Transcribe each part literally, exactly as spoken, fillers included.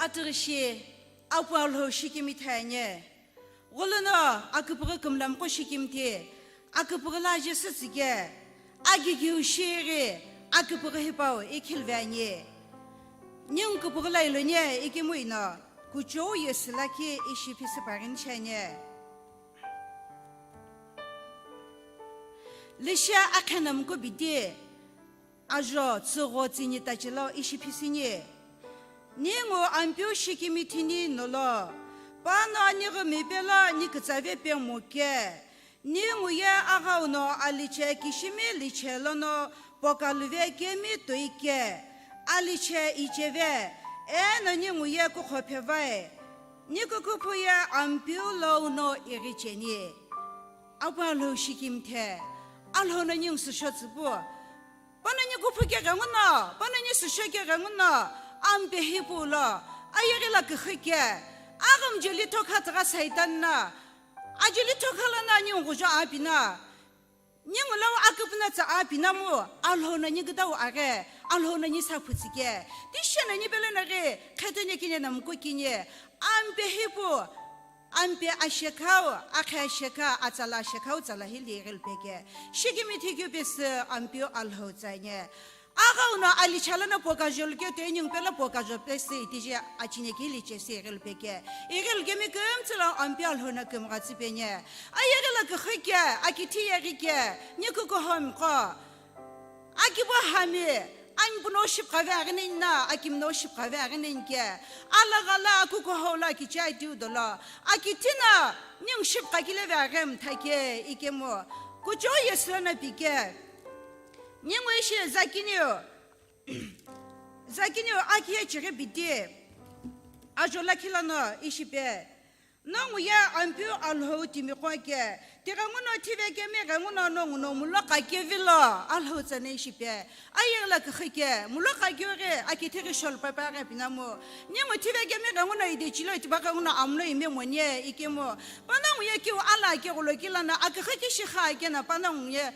Tighishi, Apu Alhou shikimthi ani. Gholono aküpüghü kümlamqo shikimthi, aküpüghü la Jisü tsüke, agigiu shighi, aküpüghü hipau ikhilve ani. Ningu küpüghü la iloni ikemu ino, kuchou Jisü lakhi ishi phisi parini cheni. Lishia akhenamku bidi, ajo tsügho tsini tachilo ishi phisini. Ningu Ampeu shikimthini nolo, pano anighi mipelo ni kütsave pe moke. Ningu ye aghau no aliche kishimi liche lono pokaluve kemi toike. Aliche icheve, eno ningu ye kukho phevai. Ni kukuphu ye Ampeu louno ighi cheni. Apu Alhou shikimthi, Alhou no ningu süsho tsüpu. Pano ni kuphu ke ghenguno, pano ni süsho ke ghenguno, Ampeu hipu lo, ayeghi la küxü ke, agham jeli thokha tagha Saitan na, ajeli thokha lana ningu ghujo apina, ningu lau aküpüna tsa apina mu, Alhou no ni kütau aghe, Alhou no ni saphu tsike, tishena ni pelo no ghi, khetene kine na mko kine, Ampeu hipu, Ampeu ashekhau, akhe ashekha, atsala ashekhau, tsala hili ghilpeke. Shikimthi keu pesü Ampeu Alhou tsani. Aghau no alicha lono pokajoluke to ningu pelo pokajo pesü itiji achineke hili chesi ghilpeke. Ighilkemi kümtsü lo Ampeu Alhou no kümgha tsüpeni. Ayeghi la küxü ke, akithi yeghi ke, ni kukuho mqo. Akibo hami, anpu no shipqave aghineni na, akimi no shipqave aghineni ke. Alagha la kukuho la kichai tiu dolo. Akithina, ningu shipqa kile ve aghe mthake, ikemu. Kuchou Jisü lono pike. Ningu ishi zakiniu, zakiniu akiye chighi bidi. Ajo lakhi lono ishi pe. Nongu ye Ampeu Alhou timiqo ke, tighenguno thivekemi ghenguno nongu no mulo qakevilo, Alhou tsana ishi pe. Ayeghi la küxü ke, mulo qakeu ghi, akithi ghi shol papa ghi pinamu. Ningu thivekemi ghenguno idechilo itiba ghenguno amulo ime monie, ikemu. Panongu ye kiu ala ke ghulo kilana, aküxü kishi kha kena, panongu ye,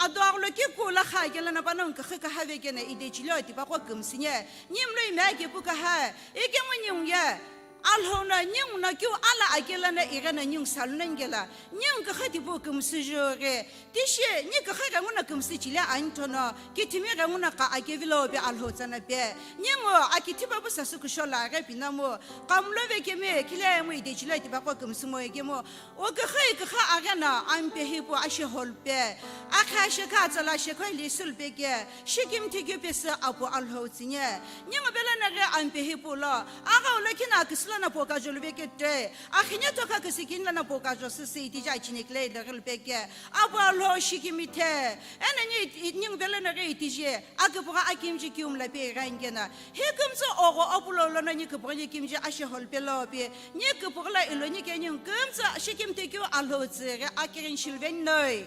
ado aghulo kiku la kha kelana, panongu küxü kahave kena, idechilo itiba qo kümsünie. Ni mulo ime ake pu kaha, ikemu ningu ye. Alhou no ningu no kiu ala akela no ighi no ningu salu no ngela, ningu küxü tipu kümsü jughi, tishi ni küxü ghenguno kümsü chile ani thono, kithimi ghenguno qa akevilo pe Alhou tsana pe, ningu akithi papu sasü kusho la ghe pinamu, qamulo vekemi, khile mu idechilo itiba qo kümsü mo ikemu, o küxü küxü aghe no Ampeu hipu asheholpe, akhe ashekha atsala ashekha lisulpe ke, shikimthi keu pesü Apu Alhou tsünie. Ningu pelo no ghi Ampeu hipu lo, aghau lo kina küsü lono pokajoluve ke toi, akhine thokha küsü kini lono pokajo süsü itiji achineke le ileghilpe ke. Apu Alhou shikimthi, eno ni, ningu pelo no ghi itiji, aküpüghü akimji kiu mla pe ighi ani kena. Hi kümtsü ogho opulo lono ni küpüghü ni kimji asheholpe lo pe, ni küpüghü la iloni ke ningu kümtsü shikimthi keu Alhou tsüghi akighini shiluveni noi.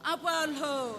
Apu Alhou,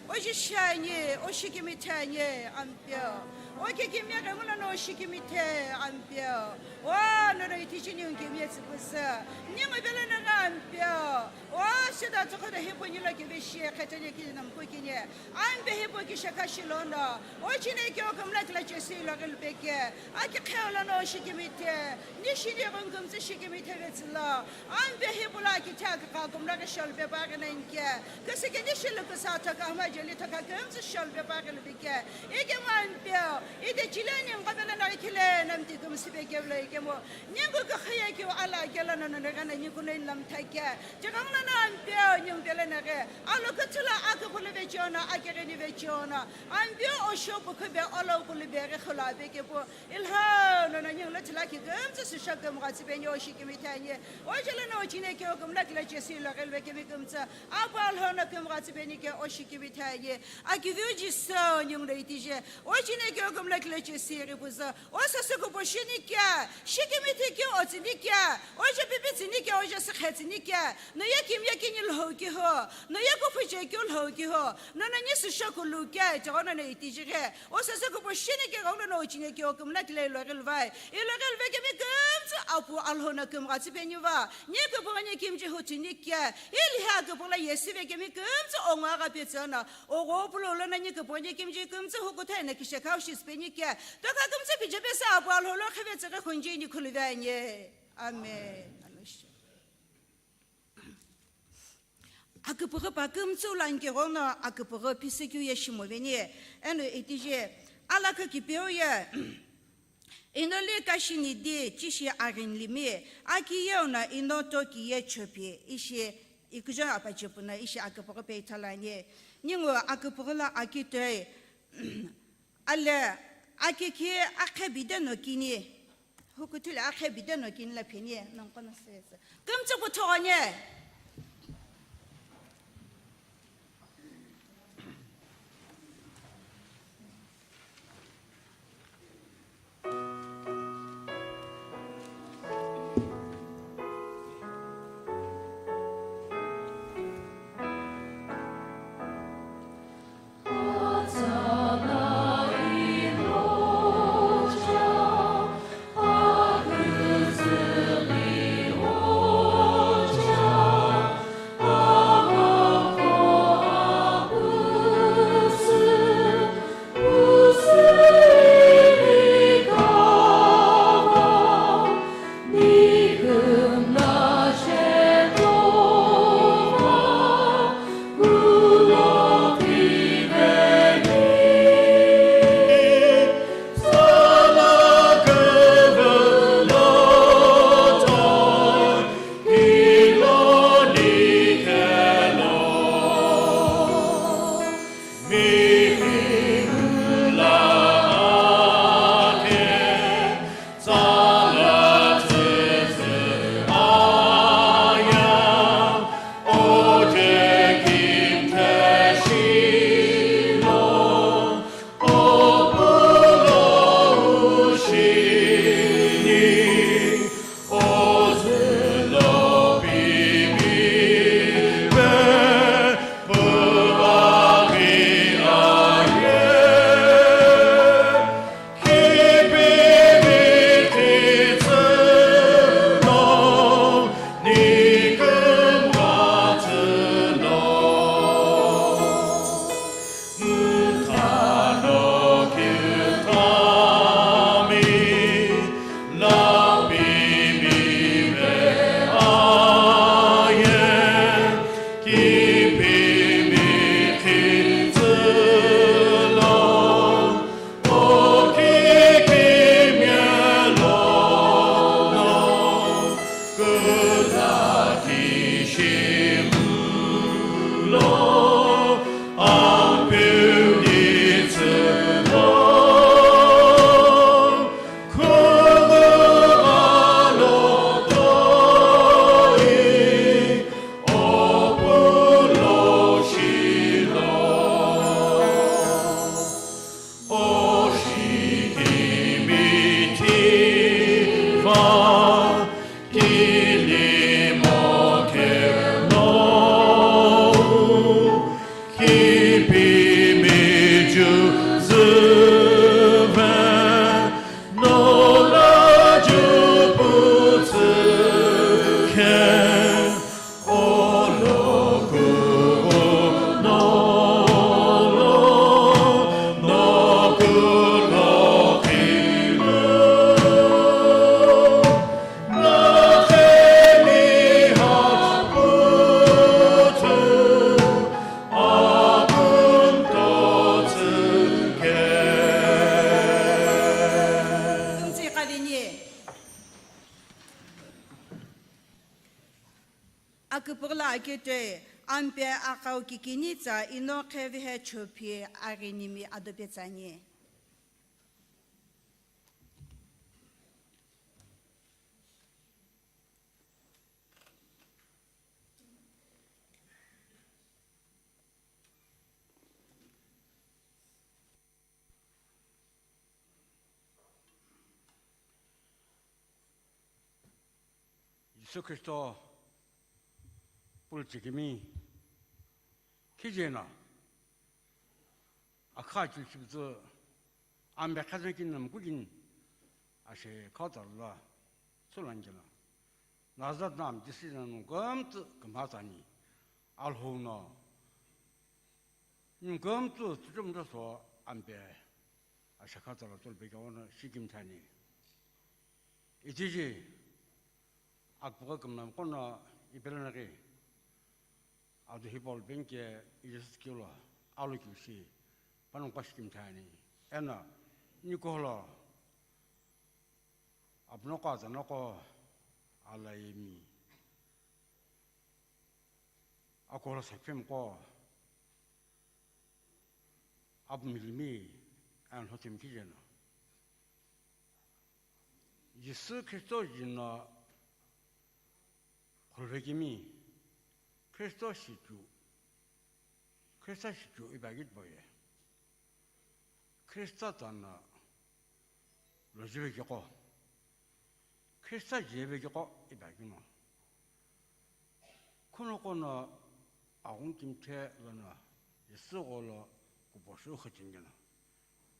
o jishani, o shikimthi ani, Ampeu. O kikimiye ghenguno no shikimthi, Ampeu. O nono itiji ningu kimiye tsüpüsü. Ningu pelo no ghi Ampeu. O sida tsokhodo hipu nilo kivishi, khetene kini na mko kini. Ampeu hipu kishekha shilono. O chineke o kümla kila chesi ileghilpe ke. Aki kheo lono shikimthi. Ni shini ghungu kümtsü shikimthi vetsülo. Ampeu hipu lo akithi aküqha kümla ghi shol pe pa ghi nani ke. Küsü kini shilu küsa thokha huma jeli thokha kümtsü shol pe pa ghi lubi ke. Ikemu Ampeu, idechilo ningu pelo no ghi khile no mti kümsü pe kevilo ikemu. Ningu küxü ye kiu ala kelo no no ghi no ni kuno inla mthake. Tighenguno no Ampeu ningu pelo no ghi. Alo küthülo aküpülo vecheono, akighini vecheono. Ampeu osho pukhu be olo pulu be ghi khula pe kepu. Ilhou nono ningu lo thila ki kümtsü süsho kümgha tsüpeni o shikimthi ani. O jelo no chineke o kümla kila chesi ileghilve kemi kümtsü. Apu Alhou no kümgha tsüpeni ke o shikimthi ani. Akiviu Jisü ningu lo itiji. O chineke o kümla kila chesi ighi puzo. O sasü kupo shini ke. Shikimthi ke o tsüni ke. O je pipi tsüni ke. O je sükhe tsüni ke. No ye kimiye kini lhou kiho. No ye kuphu je kiu lhou kiho. Nono ni süsho kulu ke. Tighenguno no itiji ghi. O sasü kupo shini ke ghenguno no chineke o kümla kila ileghilvai. Ileghilve kemi kümtsü Apu Alhou no kümgha tsüpeni va. Ni küpüghü ni kimji hu tsüni ke. Ilhi aküpüghü la yesive kemi kümtsü ongu agha pe tsüno. Oghopulou lono ni kuponye kimji kumtsu hukuthe na kishekau shispeni kia. Toka kumtsu pijebe sa apu alholo kheve tsere khunji ni khuluve anye. Amen. Amen. Aküpüghü pa kümtsü lo anke ghono aküpüghü pisikeu ye shimo veni, eno itije alakha kipeu ye inoli kashini di chishi aghinlimi, aki yeo no ino toki ye chopi ishi ikujo apachipu no ishi aküpüghü pe ithalani. Ningu aküpüghü lo aki toi Ale, akiki akhe bide no kini. Hukutile akhe bide no kini la pheni, nongqo no sese. Kümtsü kuthoghonie. Aküpüghü lo akitoi, ampe aqau kikini tsa ino qhevihe chophi aghinimi adopetsani. Jisü Khristo pulu chekemi khijeno akha chüchüpütsü ambe khazan kini namu kukini ashe khauta lo sulan jeno. Nazareth no amji sina no kümtsü kümha tsani. Alhou no Ningu kümtsü tsuchumta so ampe ashakha tsala tolpe keghono shikimthani. Itiji akpugha kümnam kono ipelana ghi adu hipau lo penike ijisu kilo alokishi panongu pa shikimthani. Eno nikuholo apunoko azanoko alayemi. Akuholo saphimiqo apu milimi eno lhothimi kijeno Jisü Khristo jino khulvekimi Khristo shichu, Khristo shichu ipi akeu tipau ye. Khristo tsano lojive kiqo, Khristo jeve kiqo ipi akeu no. Khunoqo no aghungu kimthe lono Jisü gholo kuposhu khucheni keno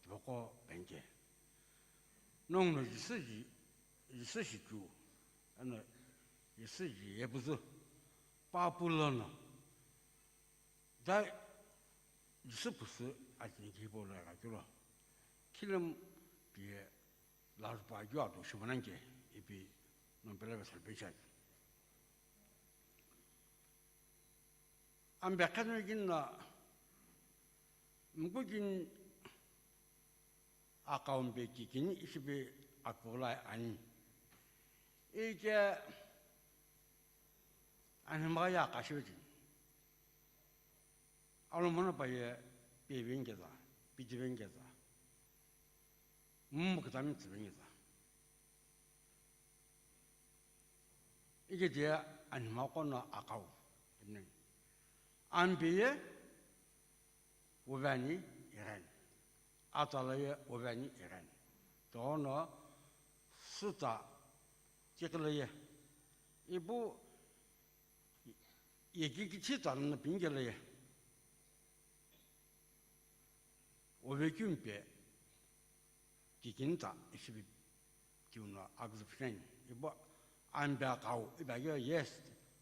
tipaqo penike. Nongu no Jisü ji, Jisü shichu, eno Jisü ji yepüzü papu lono. Dai Jisü pusü atini kihipo lo agha kelo. Khilemu piye lazupa ju ado shimonanike ipi nongu pelo vesa lo penike. Ampe khenekini no mukukini akau mpe kikini ishipi akpughi lo ani. Ike anhemgha ye aqashive cheni. Alomono pa ye piveni keza, pithiveni keza, mumu kutami tsüveni keza. Ike tiye anhemgha kono akau. Ampe ye uveni igheni. Atsala ye uveni igheni. Tono sütsa kiqi lo ye. Ipu yeki kithi tsa no pinike lo ye. Uvekeu mpe kikini tsa ishipi keu no aküzü pisheni. Ipu ampe akau ipi akeu, yes,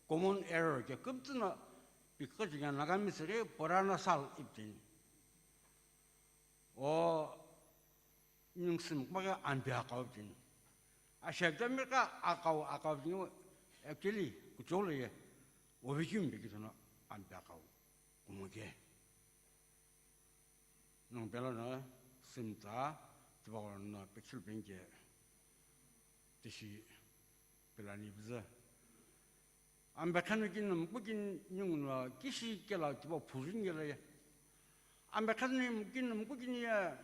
common error ke kümtsü no piküchü kena Nagamese ghi purana sal ipi cheni. O ningu sümküma ghi ampe akau ipi cheni. Ashekta mi ghi akau, akau ipi cheni, actually kuchou lo ye uvekeu mpe keu no ampe akau kumoke. Nongu pelo no sümtsa tipaqo no picture penike tishi pelani püzü. Ampe khenekini no mukukini ningu no kishi kelo tipau phujuni kelo ye. Ampe khenekini mukukini no mukukini ye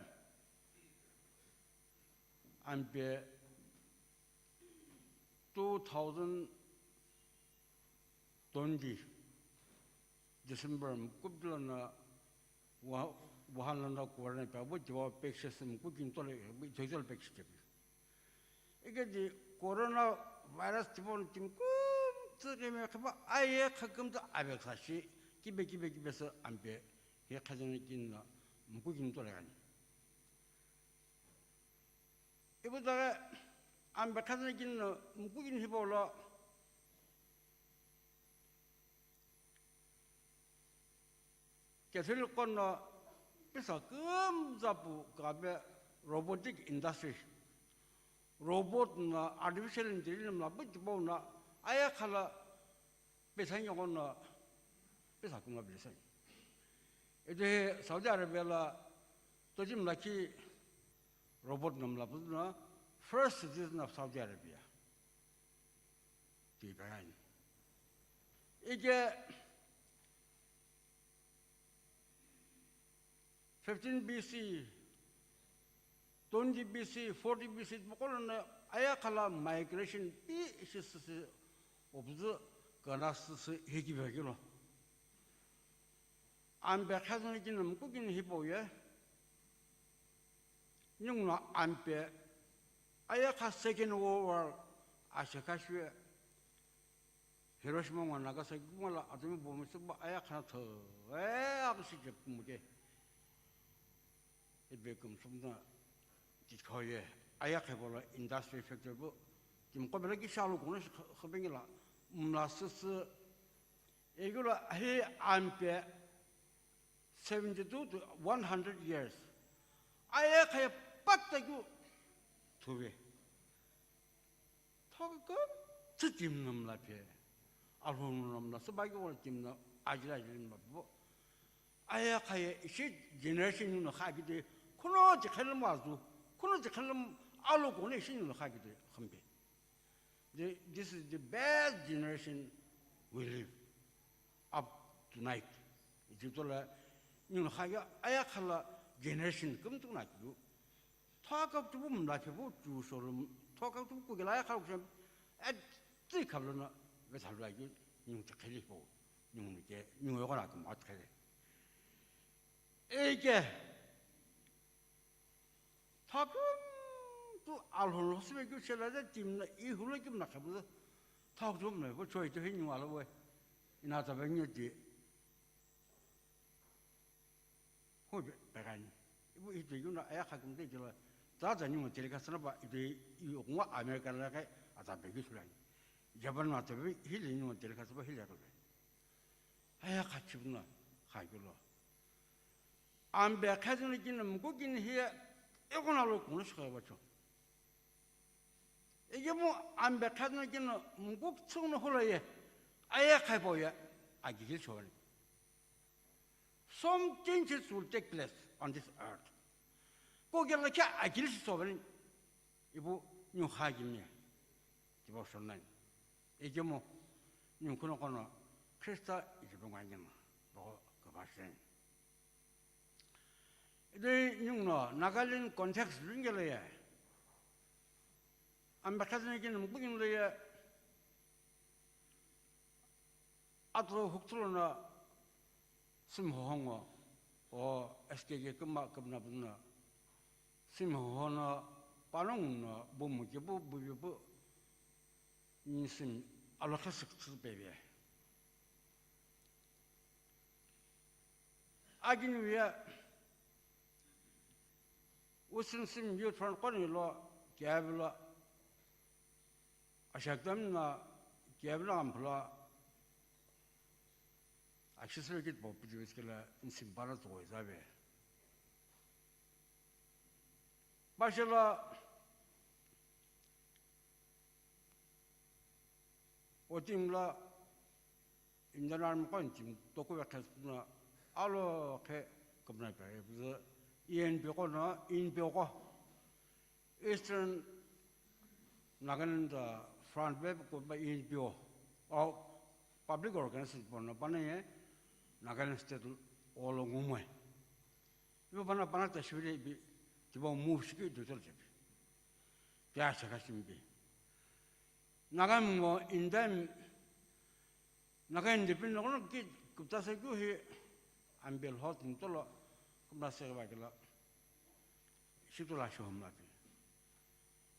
ampe two thousand twenty December mukupi lono Wuhan, Wuhan lono corona ipi apu tipau pekishe sü mukukini tolo ipi ithoi tolo pekishe kepi. Ike di corona virus tipau no timi kümtsü kime khipa aye kha kümtsü aveksa shi kibe kibe kibe sü ampe hi khenekini no mukukini tolo ani. Ipu taghi ampe khenekini no mukukini hipau lo Catholic qo no pisa kümtsü pu kape robotic industry. Robot no artificial intelligence mla pu tipau no ayeghi khala pisa nyeghono pisa kümla pisa. Ede Saudi Arabia lo toji mlakhi robot no mla püzü no first citizen of Saudi Arabia. Ti ipi ani. Ike fifteen B C, twenty B C, forty B C tipaqo lono ayeghi khala migration pi ishi süsü opüzü kana süsü hekivi kelo. Ampe khenekini no mukukini hipau ye. Ninguno ampe ayeghi kha Second World War ashekha shive Hiroshima ngo Nagasaki kumala atomic bomb süpa ayeghi kha thoi aghi shi chepu kumoke. Ipi kümsümna tithoye ayeghi polo industry factory pu timiqo pelo kishi alo kuno shi kha-, khapengila mla süsü. Ikelo hi ampe seventy-two to one hundred years. Ayeghi khaye pata keu thuve. Thokakümtsü timi no mla phe. Alhou no mla süba keu timi no ajila ajila mla phe. Ayeghi khaye ishi generation ningu no kha keu toi, khuno tikhelu mo azu, khuno tikhelu mo alo kone ishi ningu no kha keu toi khampe. The, this is the best generation we live up tonight. Ijipto la ningu no kha keu ayeghi khala generation kümtsü na keu. Thokakümtsü mla phe pu chu solo, thokakümtsü kugela ayeghi khala kusem, at three khablo na ve thabla keu ningu tikheli po, ningu ke, ningu yoko na kümtsü khele. Eke, thokakümtsü Alhou lo sübe keu shela de timi no, ihulo keu mla khabu de. Thokakümtsü mla phe, choi to hi ningu alo we. Ina tabe nge di. Hu be, pegani. Ipu ito yuna ayeghi kümtsü kelo. Tata ningu telecast na pa ito i kunga America la ke ata be keu sulani. Japan na tabe hile ningu telecast pa hile to be. Ayeghi khachipu no kha keu lo. Ambe khazüno kini muku kini hiye, ighono lo kunglo shikha bacho. Igemu ambe khazüno kini muku tsüno hula ye, ayeghi khaye po ye, agigil shobani. Some changes will take place on this earth. Kugela khe agigil shobani. Ipu ningu kha kimiye. Devotion nine. Igemu ningu khuno kono Khrista ijipe ngwa ngena. Boko kaba shen. Ide ningu no Nagaland context lungele ye. Ambe khazüno kini muku kini lo ye. Atlo huktulo no simi hoho ngo, o S K K kümma kümna puno simi hoho no panongu no bumu kepu buvi pu ni simi alo khasüksü peve. Akiniu ye Western Simi Youth Front koni lo kiavi lo, ashaktam na kiavi lo amphu lo, akhisiro kit po piju iskela insimbara tsugo izabe. Bashela Otimla Indian Army qo inchim toku vekhes puna alo khe kumna pere püzü E N P qo no, E N P qo, Eastern Nagaland, uh, Front Wave ko ba E N P O, o public organization pono pana ye Nagaland State olo ngumwe. Ibo pana pana ta shivire bi tibo move shiki do tol chepi. Pya chaka shimbi. Nagami ngo indem, Naga independent kono ki kupta se kyu hi ambel hot ntolo kumna se ba kila. Shitula shohom api.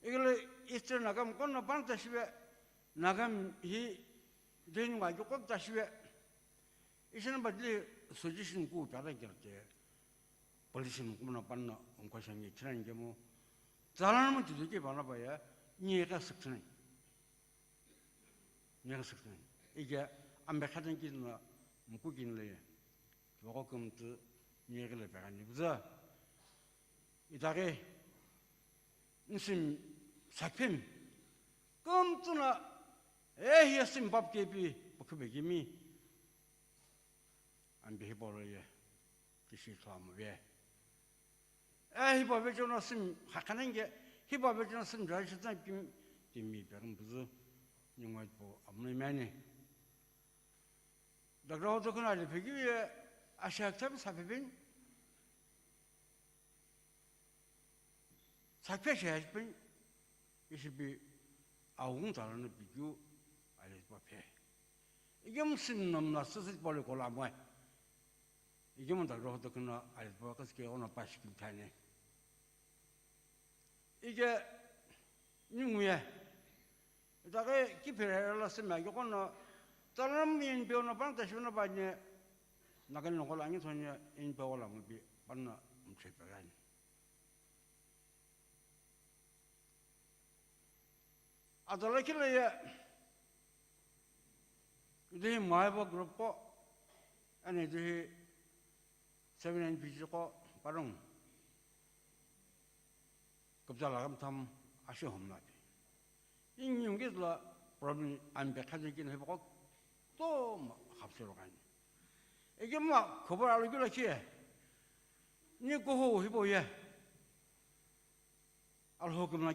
Igile Eastern Nagami kono panta shibe Nagami hi deni ma joko ta shibe. Ishin badli suggestion ku pya da gerte. Politician kumna panna umkashangi chinan gemo. Zalan mo tutu ke bana ba ya, ni ka sikthani. Ni ka sikthani. Ige ambe khatan ki na muku kin le. Boko kumtu ni ka le pegani buza. Itake nsim sakpem. Kumtu na, eh, ya sim bab ke pi, bukhu begimi. Ambe hi bolo ye. Tishi thua mo ve. Eh, hipa vechono sim, hakanenge, hipa vechono sim, jai shi zan kim, timi perum buzu, ningwa po, amne mani. Dagra hoto kuna le pegi ye, asha ktam sapebin, sakpe shi hajpin, ishibi, aung talana bigyu, ale pa pe. Igem sim nam na sisi pole kola mo. Igem da ro to kuna ale pa kas ke ona pas kim thane. Ige ninguye. Itake ki phere la sima yoko no talam yin pe ono pan ta shuna ba ne. Nagan no kola ngi thonye in pe wala mo bi pan na mche pe ran. Adala kila ye. Ide hi maiba group po. Ani ide hi Seven N P C qo parong. Kupza lagam tham ashe homla pi. Ingi yungi la problem ambe khajin kin hebo qo to ma khapse ro kan. Ege ma khobor alo gula che. Ni ko ho hebo ye. Alho kumla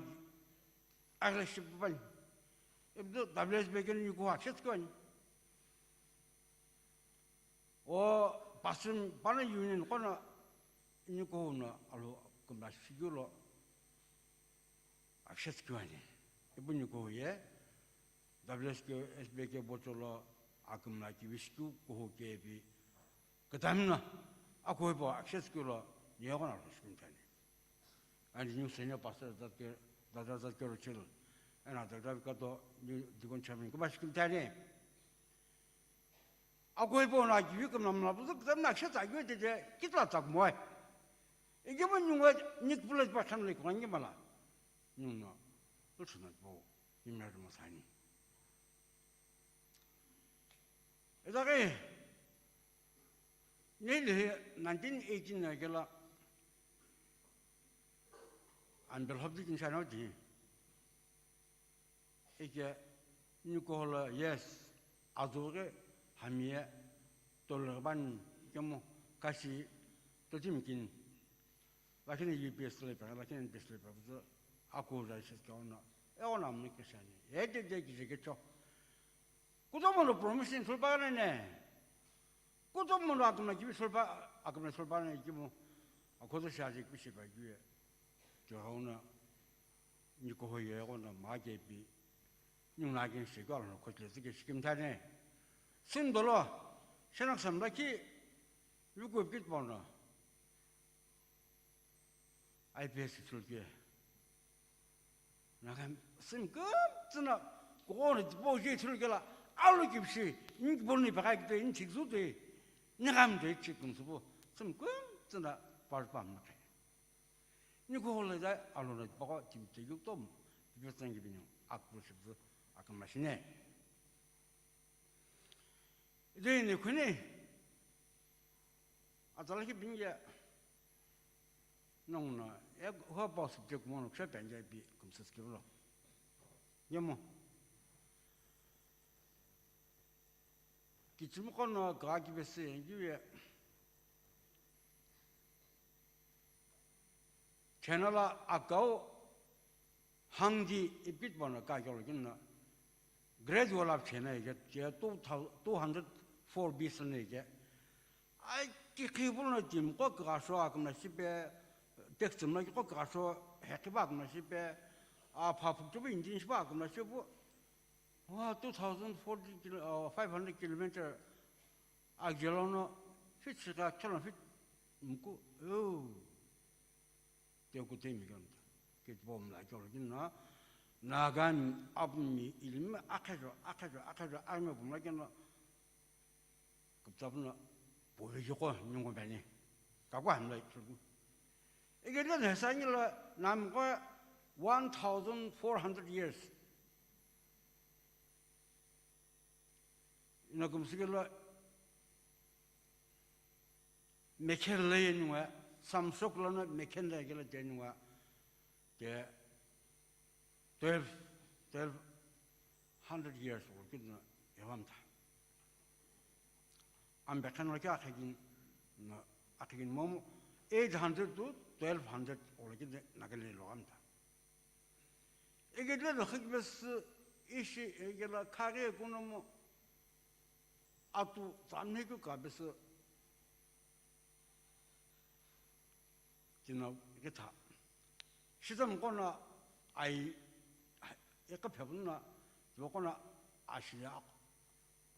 agla ship ban. Ebdo W S B ken ni ko ha chet ko ni. O pastor pana union qo na ni ko na alo kumla shigyo lo access kiwani. Ipu ni ko ye W S K S B K bocholo akumla ki wishku ko ho ke bi kadamna ako ipu access kiwlo ni ko na alo shikun tani. And new senior pastor that ke that that ke rochil and other that ka to new deacon chairman ko ba shikun tani. Akoi pona kivi kumla mla puzu kutamna akisha tsa kivi tete kitla tsa kumoe. Ikemu nyunga nik pula pa khan le kwa ngimala. Nyungno. Luchuna po. Imra mo sani. Edake. Nili nineteen eighteen na kela. An belhop dikin shana di. Ike nikola yes, azuke hamie tolgban kemo kasi totimkin. Lakini U P S le pa, lakini N P S le pa, buzo aku da ses ka ona. E ona mni kesani. E de de ki ke cho. Kutomo lo promise sulpa ne. Kutomo lo akamla kibi sulpa, akamla sulpa ne kibo. Akoto shaji kibi shipa kibi. Johona. Nikohoye qo na ma kepi, ningu na kin shi kalo no khotle tsike shikim thane. Sindolo, shenak samla ki, yuku kit bono. I P S thulke. Naga sim kum tsina, kono tipo je thulke la, alo kipshi, nik boni pakai kite, in chik zute, nagam de chik kum subo, sim kum tsina, par pam na kai. Nikola da alona bako tim te yu tom, yu tsangi bini akpro shibzu akamashine. Deni kuni, atala ki binge, nongna, e ho pa subject mono ksha panja bi kumsas kiblo. Yemo. Kichimqo no gaki bese engiwe. Chena la akau hangdi ipit bono ka kyolo kinna. Grade wala chena ike, che two thousand, two hundred four B sene ike. Ai ki khibul no tim ko ka so akamna sipe, text ma ko ka so he kiba akamna sipe, a pha phuk tu bin din siba akamna sibu. Wa two thousand forty kilo, uh, five hundred kilometer agelo no fit sika kelo fit mku. Oh. Te ku te mi kan. Kit bom la kyolo kinna. Nagan apmi ilmi akhajo, akhajo, akhajo arme bom la kinna. Kuptapuna poveji qo nyungu bani. Kakwa hamla chulku. Ike le nesa ngi la nam qo one thousand four hundred years. Ina kumsike la mekhen la yenyunga, samsok la na mekhen la yegela tenyunga. Te twelve, twelve hundred years old kid na evam ta. Ambe khan lo kya khagin na akhagin mom eight hundred to twelve hundred old kid na gale lo am ta. Egedle lo khagin bes ishi egela khage kunomo atu tsanhe ku ka bes Tina ikitha. Shizam qona ai, ika phepuna, tibo qona ashiya,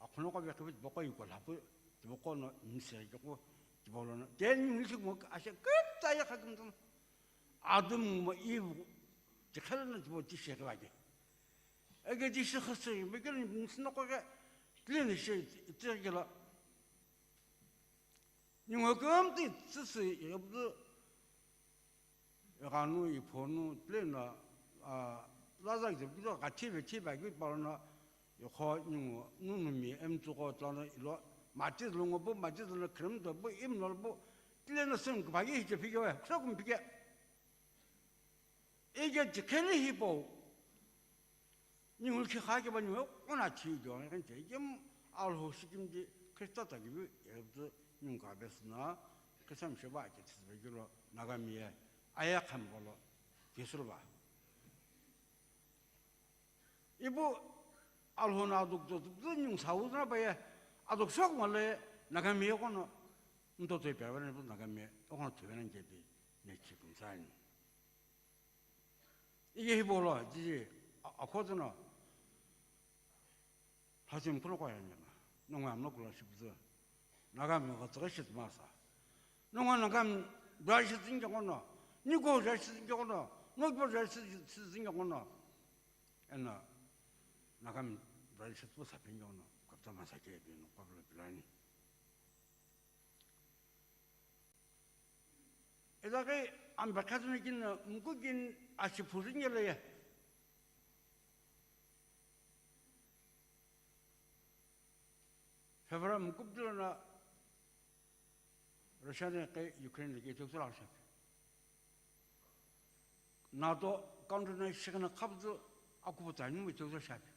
akhono ko vekhi tibo ko iko lapu, tibo qona nse ko, tibo lona. Then nisi mo ashe kemta ya kha kemta. Adam mo Eve, tikhala na tibo ti shekhi vage. Ege ti shekhi se, mekele nisi no ko ke, tlini she, tikhala. Ningu kümtü tsüsü yabdu, ghanu iphonu plena, a, laza yabdu ghathi vethi baghi palona, ikho ningu nunumi emtsuko tlana ilo, matiz lungo bu, matiz luna khrem do bu, im nol bu, Tile no sum kipaki hiche phike we, kusa kum phike. Ike tikheli hipau. Ningu khi kha ke ba ningu ona thi jo ngi te jem Alhou sikimdi Khrista ta gibi yebzu ningu ka besna, Khrista mshe ba ke tsbe gilo Nagami ye, aya kham bolo, Jesu ba. Ipu Alhou no aduk to tu nyung sau na pa ye, aduk sok ma le Nagami ye kono, nto to pe ba ne Nagami ye, kono tu na ke pi, ne chi kum sa ni. Ike hipau lo, ji, a, akho to no, Hajim kulo kwa yanyana. Nongo amno kulo shibzu. Nagami ko tsaga shit masa. Nongo Nagami dra shit inge kono. Niko dra shit inge kono. Nokpo dra shit inge kono. Ena Nagami dra shit po sapinge kono. Kapta masa ke bino kaplo pilani. Eda ke ambe khatuna kin muku kin ashi phurin yele ye. February mukupdilo na Russia ne ke Ukraine le ke chok chok shape. NATO country na shikana khapzu akupu tani mu chok chok shape.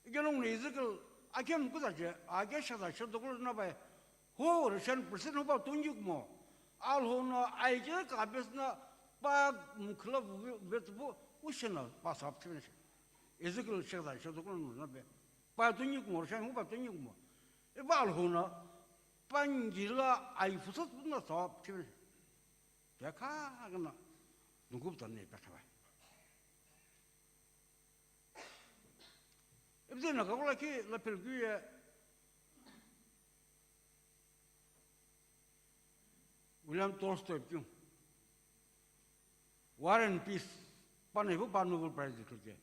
Ikelong ne Ezekiel akem kuza je ake shada shada kulo na bai ho Russian president ho ba tunjuk mo. Alhou no aike ka bes na pa mkhla bu bet bu ushena pa sap chine. Ezekiel shada shada kulo na be. Pa tunyi kumo, sha ngu pa tunyi kumo. E pa Alhou no, pa ngila ai fusat na sa chine. Ya kha gana, nungu ta ne pa kha bai. Ibze na ka kula ki la pel gu ye. William Tolstoy kyu. War and Peace, pa no ipu pa Nobel Prize dikhe.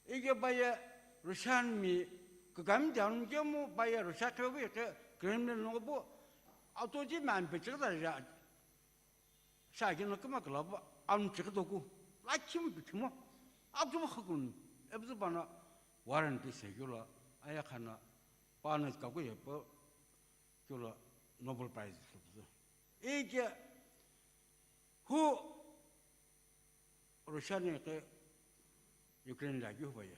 Ike pa ye Russian mi kagami de anu kemu pa ye Russia khe bu ike Kremlin no bu ato ji man pe chikda ja. Sha ke no kuma kala bu anu chikda ku. La kim bi kimo. Ato bu khakun. Ebzu pa na War and Peace he kyu la aya khana pa no ka ku ye pa kyu la Nobel Prize dikhe. Ike Hu Russia ne ke Ukraine la ju ba ye.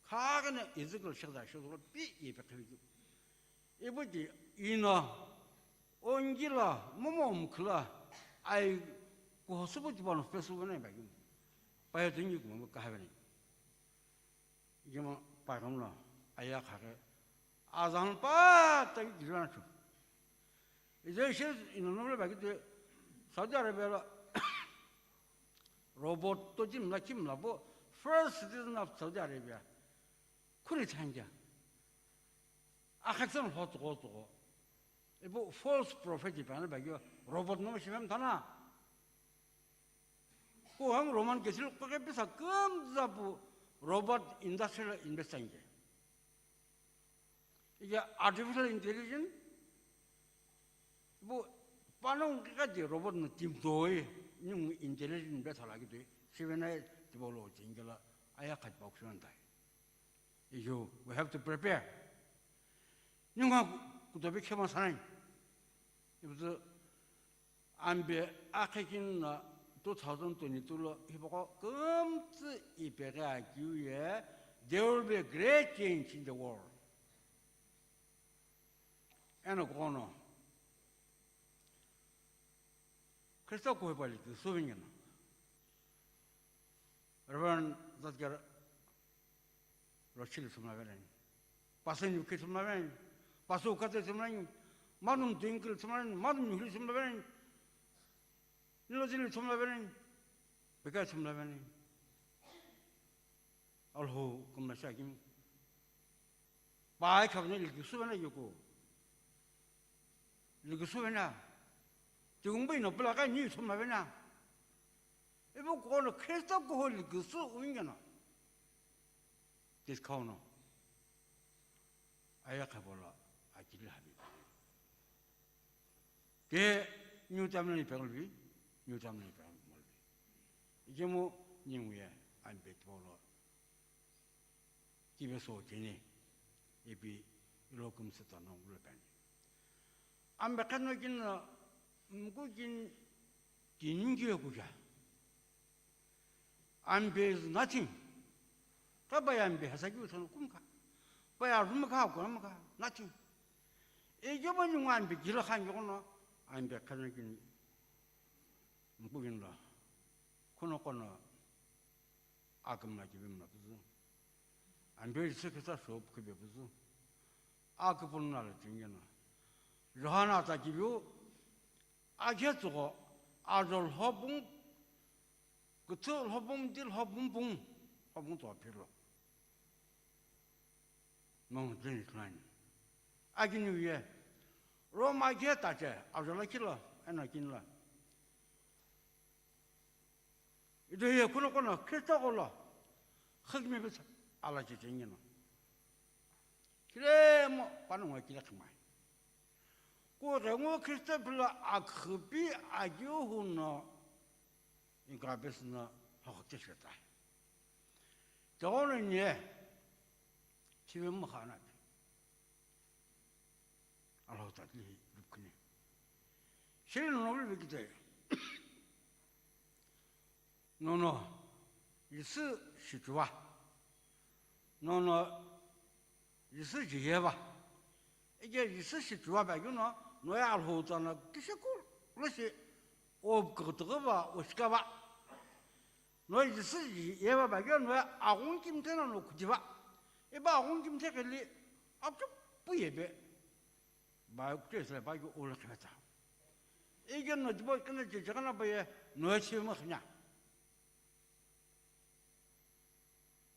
Kha gana Ezekiel shada shada pi ye pe khe ju. Ibu di ina ongila momo mkhla ai ko subu di bano pe subu ne ba ju. Pa ye tunyi ko mo ka ha ne. Jima pa kam la aya kha ke azan pa ta ju na chu. Ije she ino no le ba ki Saudi Arabia la robot to jim la kim la bo first citizen of Saudi Arabia. Kuni thanja. Akhaksan ho to to. Ibo false prophet pa na ba yo robot no shimem thana. Ko hang Roman Catholic ko ke pisa kam zapu robot industry la invest thanja. Iya artificial intelligence, bu panong ka di robot no tim toi, nung intelligent be thala ki toi, sivena tibolo jingela aya khat bok suan tai. Iyo, we have to prepare. Nunga kutobe khema sanai. Ibu Ambe akhekin na two thousand twenty-two lo hipaqo kümtsü ipeghi akeu ye, there will be a great change in the world. Eno kono Kristo kuhipali tu suvingina. Reverend Zadgar Rochili thumla vereni. Pastor Nyukhi thumla vereni. Pastor Ukate thumla vereni. Madam Twinkle thumla vereni. Madam Nyuhli thumla vereni. Nilo Zili thumla vereni. Bekai thumla vereni. Alhou kumla shakim. Pai khavne likisu vena yoko. Likisu vena. Tigumbu ino pula kai ni thumla vena. Ibu kono Kristo kuho likisu ungena. Tiskauno. Aya khabola akili habi. Ke New Testament ni pegulbi, New Testament ni pegulbi. Ijemu ninguye ambet bolo. Kibe so kini, ipi ilo kumsü tano ulo peni. Ambe kano kino Mkukini, kini kekuja. Ampe is nothing. Ka pai ampe hasa kiu thono kumkha. Pai arumkha, kuramkha, nothing. Ejoma ningu ampe kila khanjokono, ampe khana kini. Mkukini lo. Kono kono. Akimla kibimla püzü. Ampe Jisü Khrista shop khipe püzü. Akipuluna la tingena. Johana ta kibiu. Akhe tsügho. Ajo lhobung. Küthü lhobung di lhobung bung. Lhobung to philo. Mount Zion. Akiniu ye. Roma khe tache. Ajo la kilo. Ena kinla. Ido ye kuno kono Kristo kolo khakmi bitsa ala chechengino. Kile mo panunga kile khmai. Ko rengo Kristo pila akhpi agiu huno ingabesna hokte sheta. Tono nye chive mo khana. Alhou ta tili lupkhini. Shiri nono lupikite. Nono Jisü shichuva. Nono Jisü jiyeva. Ike Jisü shichuva ba yuno noya Alhou ta no kisheku lo shi o kutugava o shikava. No Jisü jiyeva ba keu no aghungu kimthe no no khujiva. Iba aghungu kimthe keli apchupu yebe. Ba kutesle ba keu ole khata. Ike no jibo kena jejagana ba ye no chima khanya.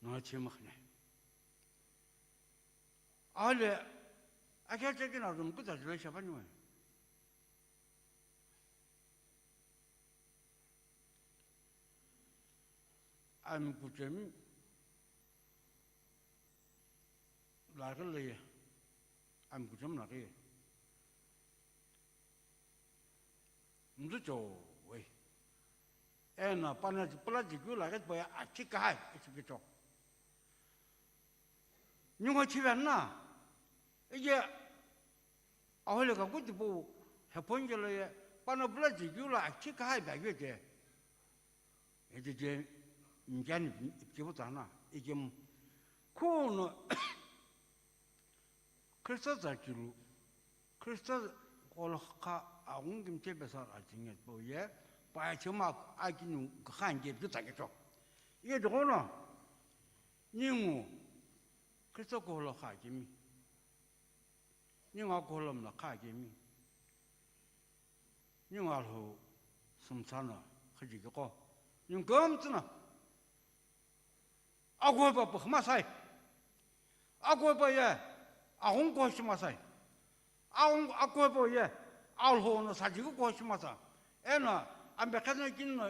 No chima khanya. Ale akya chekina dum kuta jile shapani wa. Amkuchemi laghi leye, amkuchemi laghi. Mzucho we. Ena pana pula jikyu laghi pa ya achi kahai, ichi kicho. Nyunga chive na, ije ahole ka kuti po heponje lo ye, pana pula jikyu la achi kahai ba ye je. Ete je, njani ipkibo tana, ijem kuno Kristo zakilu, Kristo kolo kha aghungu kimche besa la chinge po ye, pa chema akinu khan je pki ta kecho. Ye dogono, ningu, Kristo kolo kha kimi. Ningu akolo mla kha kimi. Ningu Alhou sumsana khajiki ko. Ningu kamtsuna. Akohepa pükhüma sai. Akohepa ye aghungu kohishima sai. Aghungu akohepa ye Alhou no sajiki kohishima sa. Eno ambe khazana kini no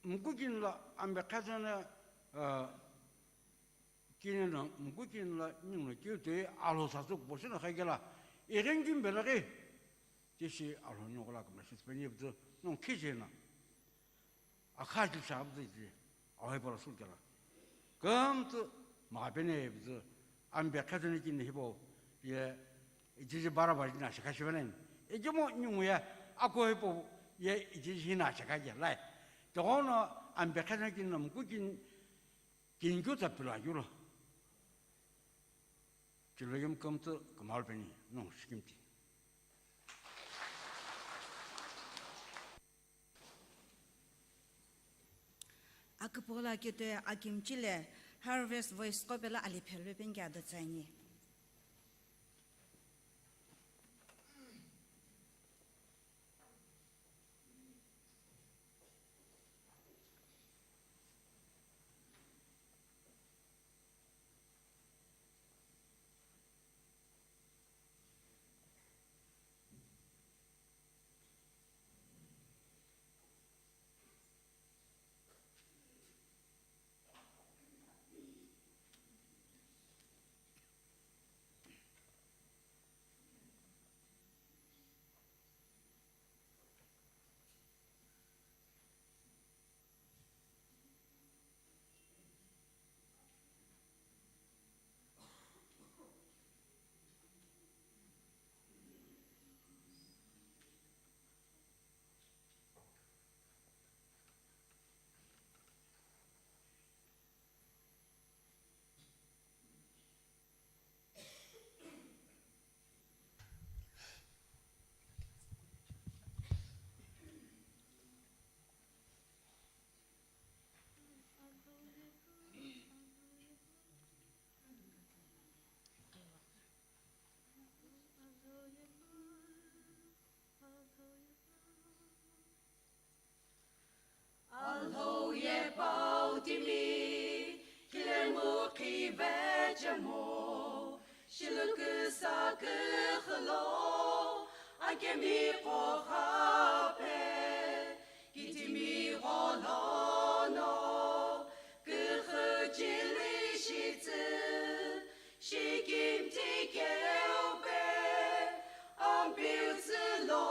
mku kini lo ambe khazana, eh, kini no mku kini lo ningu no kiu toi Alhou sasu kuposhi no khaikela. Ighengu mbelaghi. Tishi Alhou ningu la kumla shi sipeni ye püzü nongu khijena. Akha kipsha püzü iji, ahepa lo sulu kela. Kümtsü, mapene püzü, ambe khazana kini hipo, ye, ijiji bara bara jina shikha shivenen. Ijimo ningu ye, ako hipo, ye, ijiji hina shikha ye, lai. Togono, ambe khazana kini no mku kini, kini kyu tsa pila yulo. Chilo yum kümtsü, kumal peni, nongu shikimti. Aküpüghülo akitoi akimchile Harvest Voice qo pelo aliphelo penike ado tsüani. Timi, khilemu khivechemo, shiluküsa küxülo, akemi qoghape, kitimi gholono, küxü chili shitsü, shikim tikeupe, ampiu tsülo,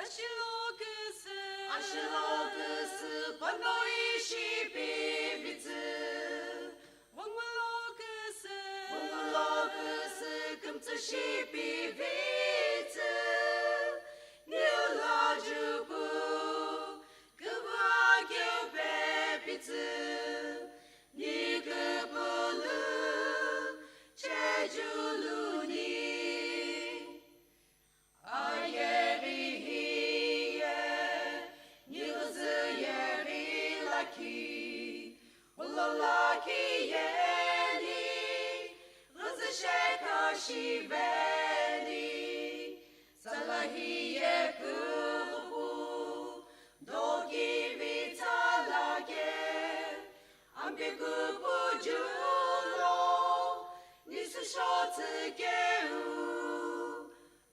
ashiloküsü, ashiloküsü, pano ishi pivitsü, vunguloküsü, vunguloküsü, kümtsü shi pivitsü, niula juku, küvakeupe pitsü, niküpülü, chejuluni. Ayeghi hiye, nighi zü yeghi lakhi, ulo lakhi yeni, ghüzü sheka shiveni, sala hiye kupu, doki vitsa lake, ampe kupu julo, nisu shotsü keu.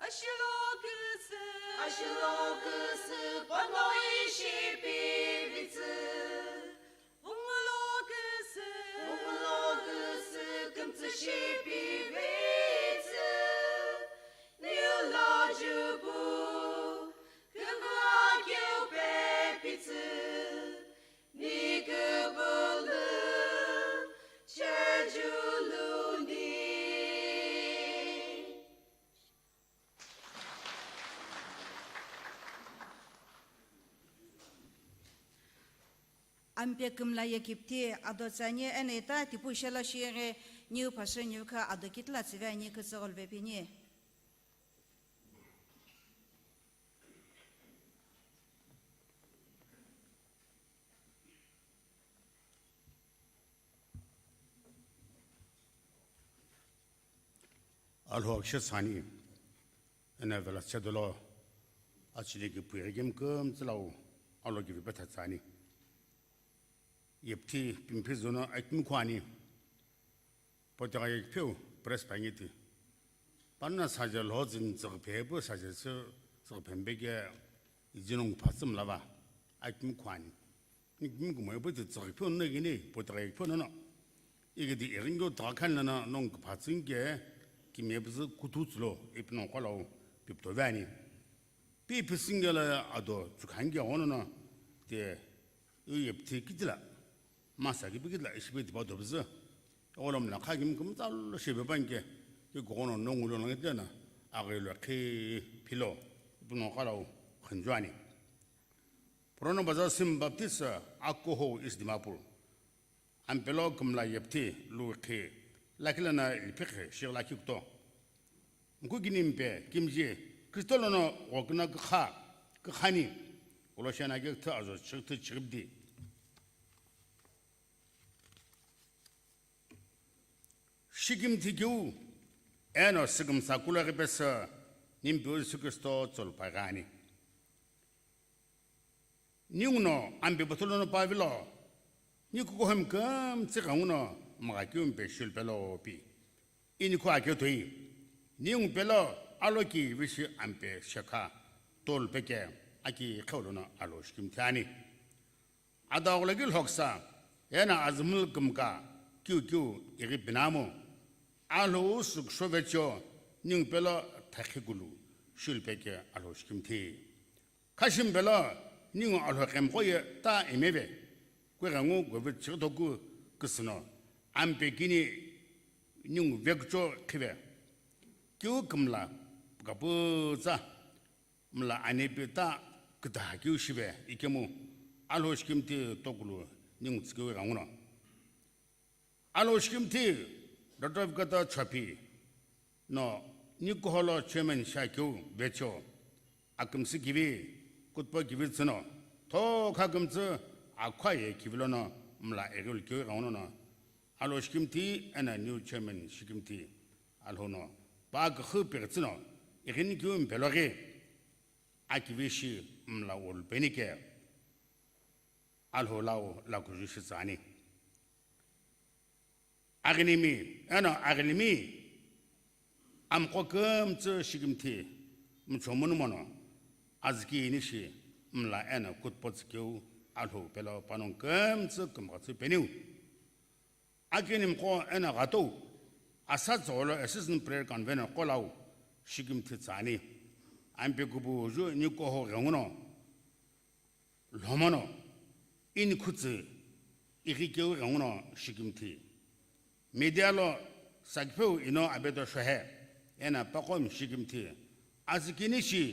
Ashiloküsü, ashiloküsü, pano ishi pivitsü. Vunguloküsü, vunguloküsü, kümtsü shi pivitsü. Niula juku, küvakeupe pitsü. Niküpülü, chejuluni. Ampe kümla ye kipti ado tsüani eno ita tipu shelo shighi niu phasü niu kha ado kitila tsüve ani kütsügholo vepini. Alhou akishe tsüani, eno vela tsedolo, achili ki pui ghi kümtsü lau, alo ki vipetha tsüani. Yepthi pimphi zono akimi khuani. Potegha ye kiphiu press pangi ti. Panna saje lho zin tsüghiphe pu saje sü tsüghiphe mbeke izinong phatsü mlava. Akimi khuani. Nikimi kumo ipu ti tsüghiphe no gini, potegha ye kiphiu nono. Igidi iringyo tagha khan lana nong kiphatsü nge kimi epuzü kuthu tsülo, ipi nong khalau pipto vani. Pi phisingela ado tsükhangi ghono na te yu yepthi kitila, masa kipi kitila, ishipi tipa dobzü. Ogolo mla kha kimi kümtsü lo shebe panke, ki ghono nongu lo nangitena, aghi lo khi philo, ipu nong khalau khunjuani. Purano Bazar Sim Baptist, Akoho, East Dimapur. Ampelo kümla yepthi lu khi, lakhi lana liphi khi, shighi lakhi kuto. Mkukini mpe, kimji, Kristo lono ghoküna kükha, kükhani, Colossians akhe küthü azo chighi küthü chighipdi. Shikimthi keu, eno sikimsa kuloghi pesü, Nimpeu Jisü Kristo tsolu paghi ani. Ninguno ampe puthulu no pavilo, ni kukuhumi kümtsü ghenguno mgha keu mpe shilupelo pi. Inikhu akeu toi, ningu pelo aloki vishi ampe shekha tolu peke aki kheulono alo shikimthi ani. Adaghulo ki lhoksa, ena azümlu kümka kiu kiu ighi pinamu, alhou sükusho vecho, ningu pelo thakhi kulu shilupeke alo shikimthi. Khashim pelo ningu alhou kemqo ye ta imeve, kughengu govit chighi thoku küsüno, ampe kini ningu vekucho khive. Kiu kümla kapütsa mla anipi ta kütaha kiu shive ikemu, alhou shikimthi tokulu ningu tsükeu ghenguno. Alhou shikimthi Doctor Vikata Chhaphi no nikuholo chairman shakeu vecho, akümsü kivi, kutpo kivi tsüno, thokha kümtsü akhwa ye kivi lono mla ighilu keu ghenguno no, alhou shikimthi ena new chairman shikimthi alhou no, pa küxü pighi tsüno, ighini keu mpelo ghi, akivi shi mla wolu penike. Alhou lau lakuju shitsüani. Aghinimi, eno aghinimi, amqo kümtsü shikimthi mchomunu mono, azükini shi mla eno kutpo tsükeu Alhou pelo panongu kümtsü kümghatsü peniu. Akinimqo eno ghatou, asa tsügholo assistant prayer convener qo lau shikimthi tsüani. Ampekupuju nikoho ghenguno, lhomono, inikhutsü, ighikeu ghenguno shikimthi. Media lo sakipheu ino abeto shohe, eno paqomi shikimthi. Azükini shi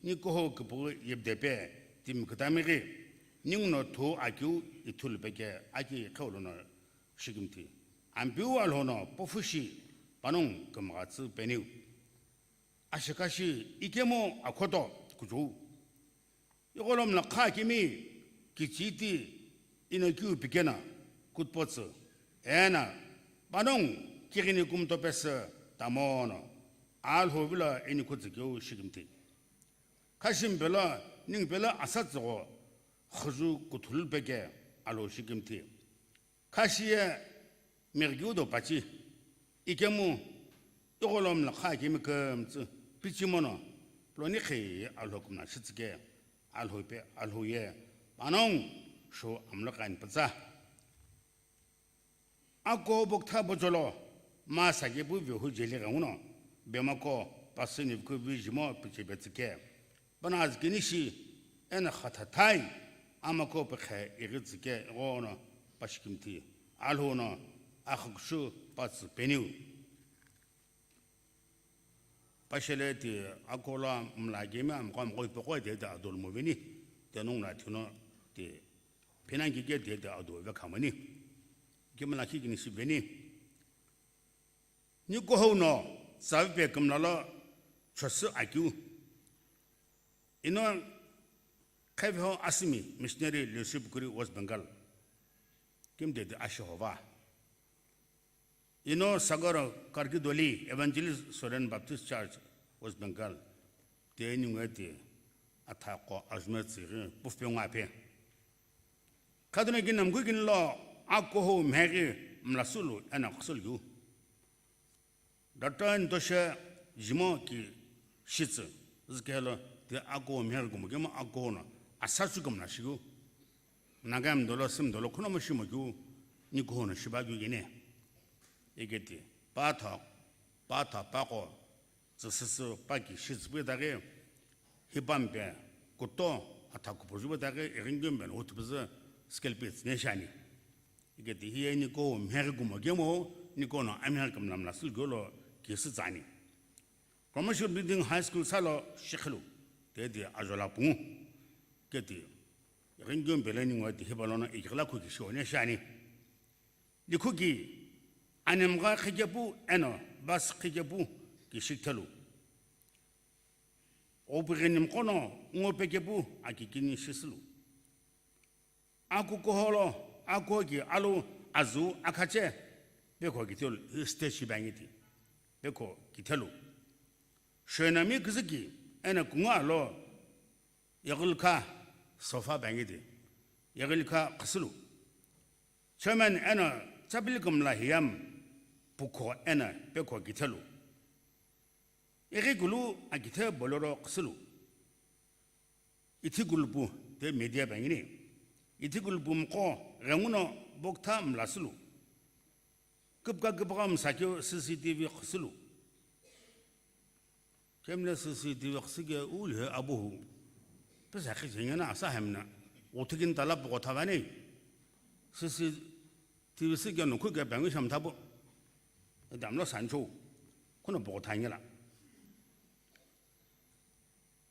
nikoho küpüghü yepudepe timi kütami ghi, ninguno thu akeu ithulu peke aki kheulono shikimthi. Ampeu Alhouno pofushi panongu kümghatsü peniu. Ashikashi ikemu akhoto kuchou. Igholomla kha kimi kichiti ino kiu pikena kutpotsü. Eno panongu kighini kumtopesü tamono Alhou vilo inikhutsü keu shikimthi. Khashimi pelo, ningu pelo asa tsügho khuju kuthulu peke Alhou shikimthi. Khashiye meghikiu do pachi, ikemu igholomla kha kimi kümtsü pichi mono, ploni khe Alhou kümna shitsüke, Alhou pe, Alhou ye panongu shu amlo kani pütsa. Ako boktha bocholo, ma sakepu vehu jeli ghenguno, bemako pasü nivku vijimo pichibetsüke. Pana azükini shi, eno khathathai, amako pekhe ighitsüke ighono pashikimthi, Alhouno akhukushu patsü peniu. Pashele ti akola mla kemi amqo amqo ipeqo tete adol moveni, tenung la thino ti phenang kike tete ado ve khamani. Kemi la khikini shiveni. Nikoho no tsavipe kümla lo chosü akeu. Ino Kheviho Asimi missionary Leadership Kuri West Bengal. Kimtete ashihova. Ino Sagar Karkidoli Evangelist Soren Baptist Church West Bengal. Te ningu eti athaqo azume tsiri pufupe ngwa pe. Khaduna ki namkhu kini lo akoho mheghi mlasulu eno qhasulu keu. Doctor Ntoshe jimo ki shitsü, zikelo ti akoho mheghi kumo kemo akoho no asasu kumna shiku. Naga mdolo sim dolo khuno mo shimo keu, nikoho no shiba keu kene. Iketi, patha, patha paqo, tsüsüsü paki shitsüpü itaghi, hipampe, kuto, atha kupujupu itaghi, ighingyumbe no utupüzü scale pits ne shani. Iketi hiye nikoho mheghi kumo kemo, nikoho no amheghi kümla mla sülgolo kisi tsani. Commercial Building High School salo shikhilu, teti ajola pungu. Keti, ighingyumbe le ningu ati hipalono ikighila khuki shione shani. Likhuki, animgha khikepu eno bus khikepu ki shikithelu. Obighinimqo no ngope kepu akikini shisülu. Akukuholo, akuki alu azu akhache, pekho kithelu, hi stage shibe angiti, pekho kithelu. Shonami kiziki, eno kungu alo, yeghulkha sofa be angiti, yeghulkha qhasulu. Chairman eno tsapili kümla hiyam pukho eno pekho kithelu. Ighikulu akithe Bolero qhasulu. Ithi kulupu te media bangini. Ithi kulupu mqo ghenguno boktha mlasulu. Küpka küpka msakeu C C T V qhasulu. Kemle C C T V qhasike ulhe abuhu. Pesa khijengena asa hemna. Uthikin tala pokothavani. C C T V sike nukhu ke bangi shamthapu. Damlo sancho. Kuno pokothangela.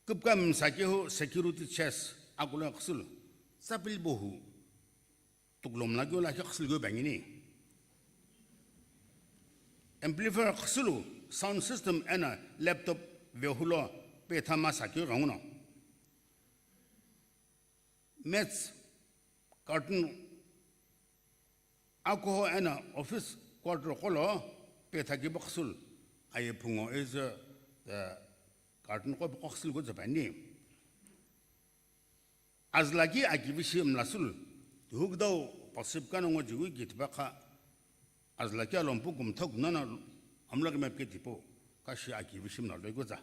Küpka msakehu security chest akulo qhasulu. Sapil bohu. Tuklom lakeu lakhi qhasulu keu bangini. Amplifier qhasulu, sound system eno laptop vehulo petha masa keu ghenguno. Mats, curtain, akuho eno office quarter qolo petha kipu qhasulu. Aye phungo eze, eh, curtain qo qhasulu keu zepani. Azlaki akivishi mlasulu, Tihu kütau pasü pika no ngo jiu ki tipaqha, azü lakhi alo mpu kumtha kumna no amlo kime pike tipau, kashi aki vishim na lo ikuza.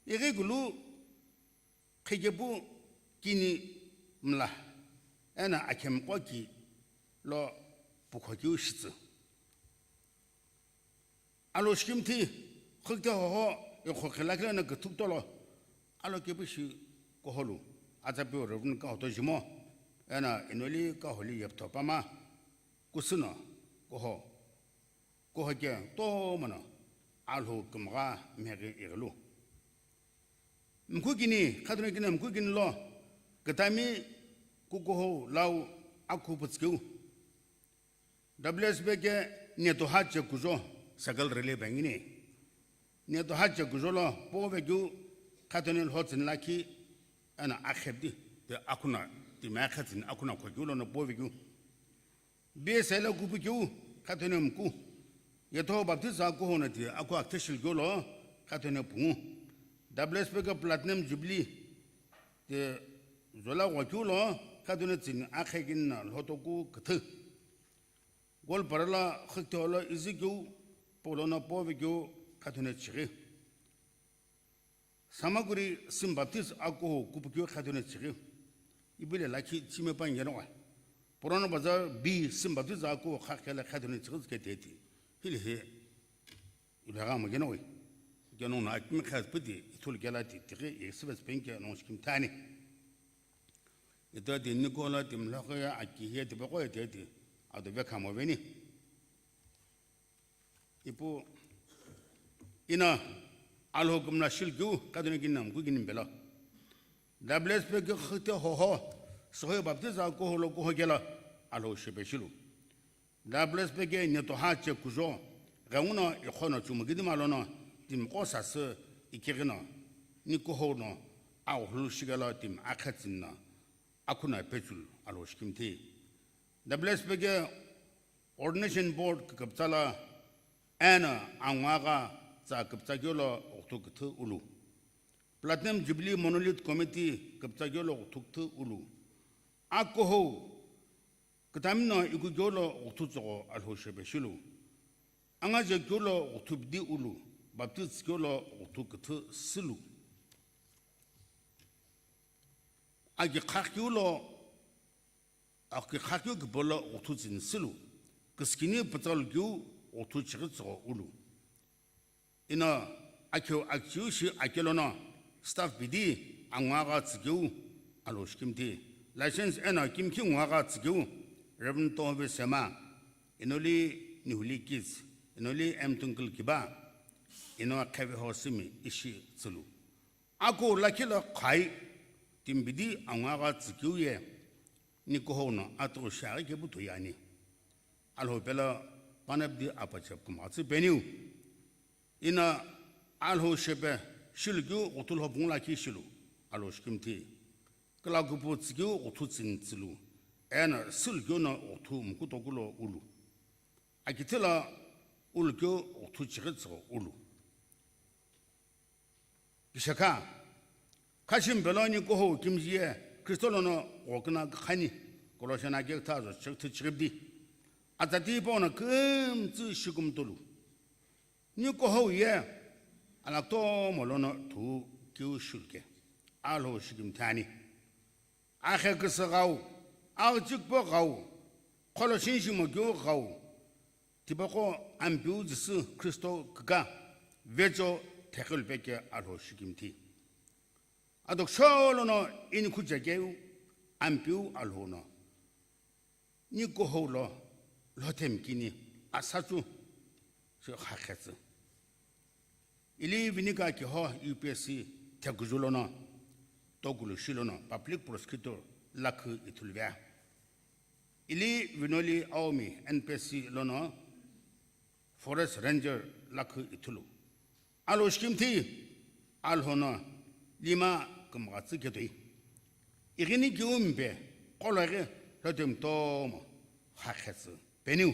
Ighi kulu khikepu kini mla, eno akhemiqo ki lo pukho keu shitsü. Alo shikimthi, xükte hoho, ikhokhila kile no küthü kutolo, alo kepu shi kuholu, atsa piu Reverend Kahoto Jimo, eno inoli Kaholi Yeptho Pama, kusüno, kuho, kuhoke tomo no, Alhou kümgha mheghi ighilu. Mkhu kini, khathune kini mkhu kini lo, kütami kukuhou lau akhu pütskeu. W S B ke Netoha Chekujo, Sakal Rele bangini. Netoha Chekujo lo, pove keu, khathune lho tsini lakhi, eno akhepdi, te akhuna, ti me akhe tsini akhuna khokeu lo no pove keu. B S L kupu keu, khathune mku. Yetho Baptist akuhou no ti akhu aktheshil keu lo, khathune pungu. W S B ke Platinum Jubilee, te zola ghokeu lo, khathune tsini akhe kini no lhotoku küthü. Goalpara lo xükte lo izi keu, polo no pove keu, khathune chighi. Samakuri Sim Baptist akuhou kupu keu khathune chighi. Ibile lakhi chime pa ngenoqo. Purana Bazar B Sim Baptist akuhou kha khela khathune chighi ke teti. Hili he. Ilaga ma ngenoqo. Kenong na akimi kha piti ithulu kela ti tighi express penke nong shikim thani. Ito ti nikola ti mlakho ya aki ye ti bako ye ti ado vekha mo veni. Ipu ina Alhou kümla shilkeu khathune kini no mkhu kini belo. W S B ke xükte hoho, Sohoi Baptist akuhou lo kuho kelo, Alhou shepe shilu. W S B ke Netoha Chekujo, ghenguno ikhono chumukidima lono, timiqo sasü ikighi no, nikuhou no, aghulu shikelo timi akhe tsini no, akhuna pechulu Alhou shikimthi. W S B ke Ordination Board küküpütsa lo, eno angwagha tsa küpütsa keu lo ghuthu küthü ulu. Platinum Jubilee Monolith Committee küpütsa keu lo ghuthu küthü ulu. Akuhou, kütami no iku keu lo ghuthu tsogho Alhou shepe shilu. Angaje keu lo ghuthu pidi ulu, Baptist keu lo ghuthu küthü sülu. Aki khakeu lo Aki khakeu kipau lo ghuthu tsini sülu, küskini pütsalu keu ghuthu chighi tsogho ulu. Ino akeu akiu shi akelono staff pidi angwagha tsükeu Alhou shikimthi. License eno kimkhi ngwagha tsükeu Reverend Tohove Sema, inoli Nihuli Kids, inoli M Twinkle Kiba, ino Kheveho Simi ishi tsülu. Aku lakhi lo khai, timi pidi angwagha tsükeu ye, nikuhou no atughu shiaghi kepu toi ani. Alhou pelo panapdi apache kümgha tsü peniu. Ino Alhou shepe shilu keu ghuthu lho pungu lakhi shilu, Alhou shikimthi. Külakupu tsükeu ghuthu tsini tsülu, eno sülu keu no ghuthu mukutoku lo ulu. Akithila ulu keu ghuthu chighi tsogho ulu. Kishakha, khashi mpe lo nikuhou kimji ye Kristo lono ghoküna kükhani, Colossians akekuthu azo chekuthu chiribdi. Atsati hipau no kümtsü shikumtulu. Nikuhou ye ala kutomo lono thu keu shiluke, Alhou shikimthi ani. Axeküsü ghau, aghüchiküpo ghau, qholo shinshimo keu ghau, tipaqo Ampeu Jisü Kristo küka, vecho theqhilu peke Alhou shikimthi. Ado kushou lono inikhu chekeu Ampeu Alhou no. Nikuhou lo lhothemi kini asatsu shi xakhetsü. Ili Vinika Kiho U P S C thekuju lono, tokulu shi lono public prosecutor lakhi ithulu vea. Ili Vinoli Aomi N P S C lono forest ranger lakhi ithulu. Alhou shikimthi, Alhou no lima kümgha tsü ketoi. Ighini kiu mpe, qologhi lhothemi tomo xakhetsü peniu.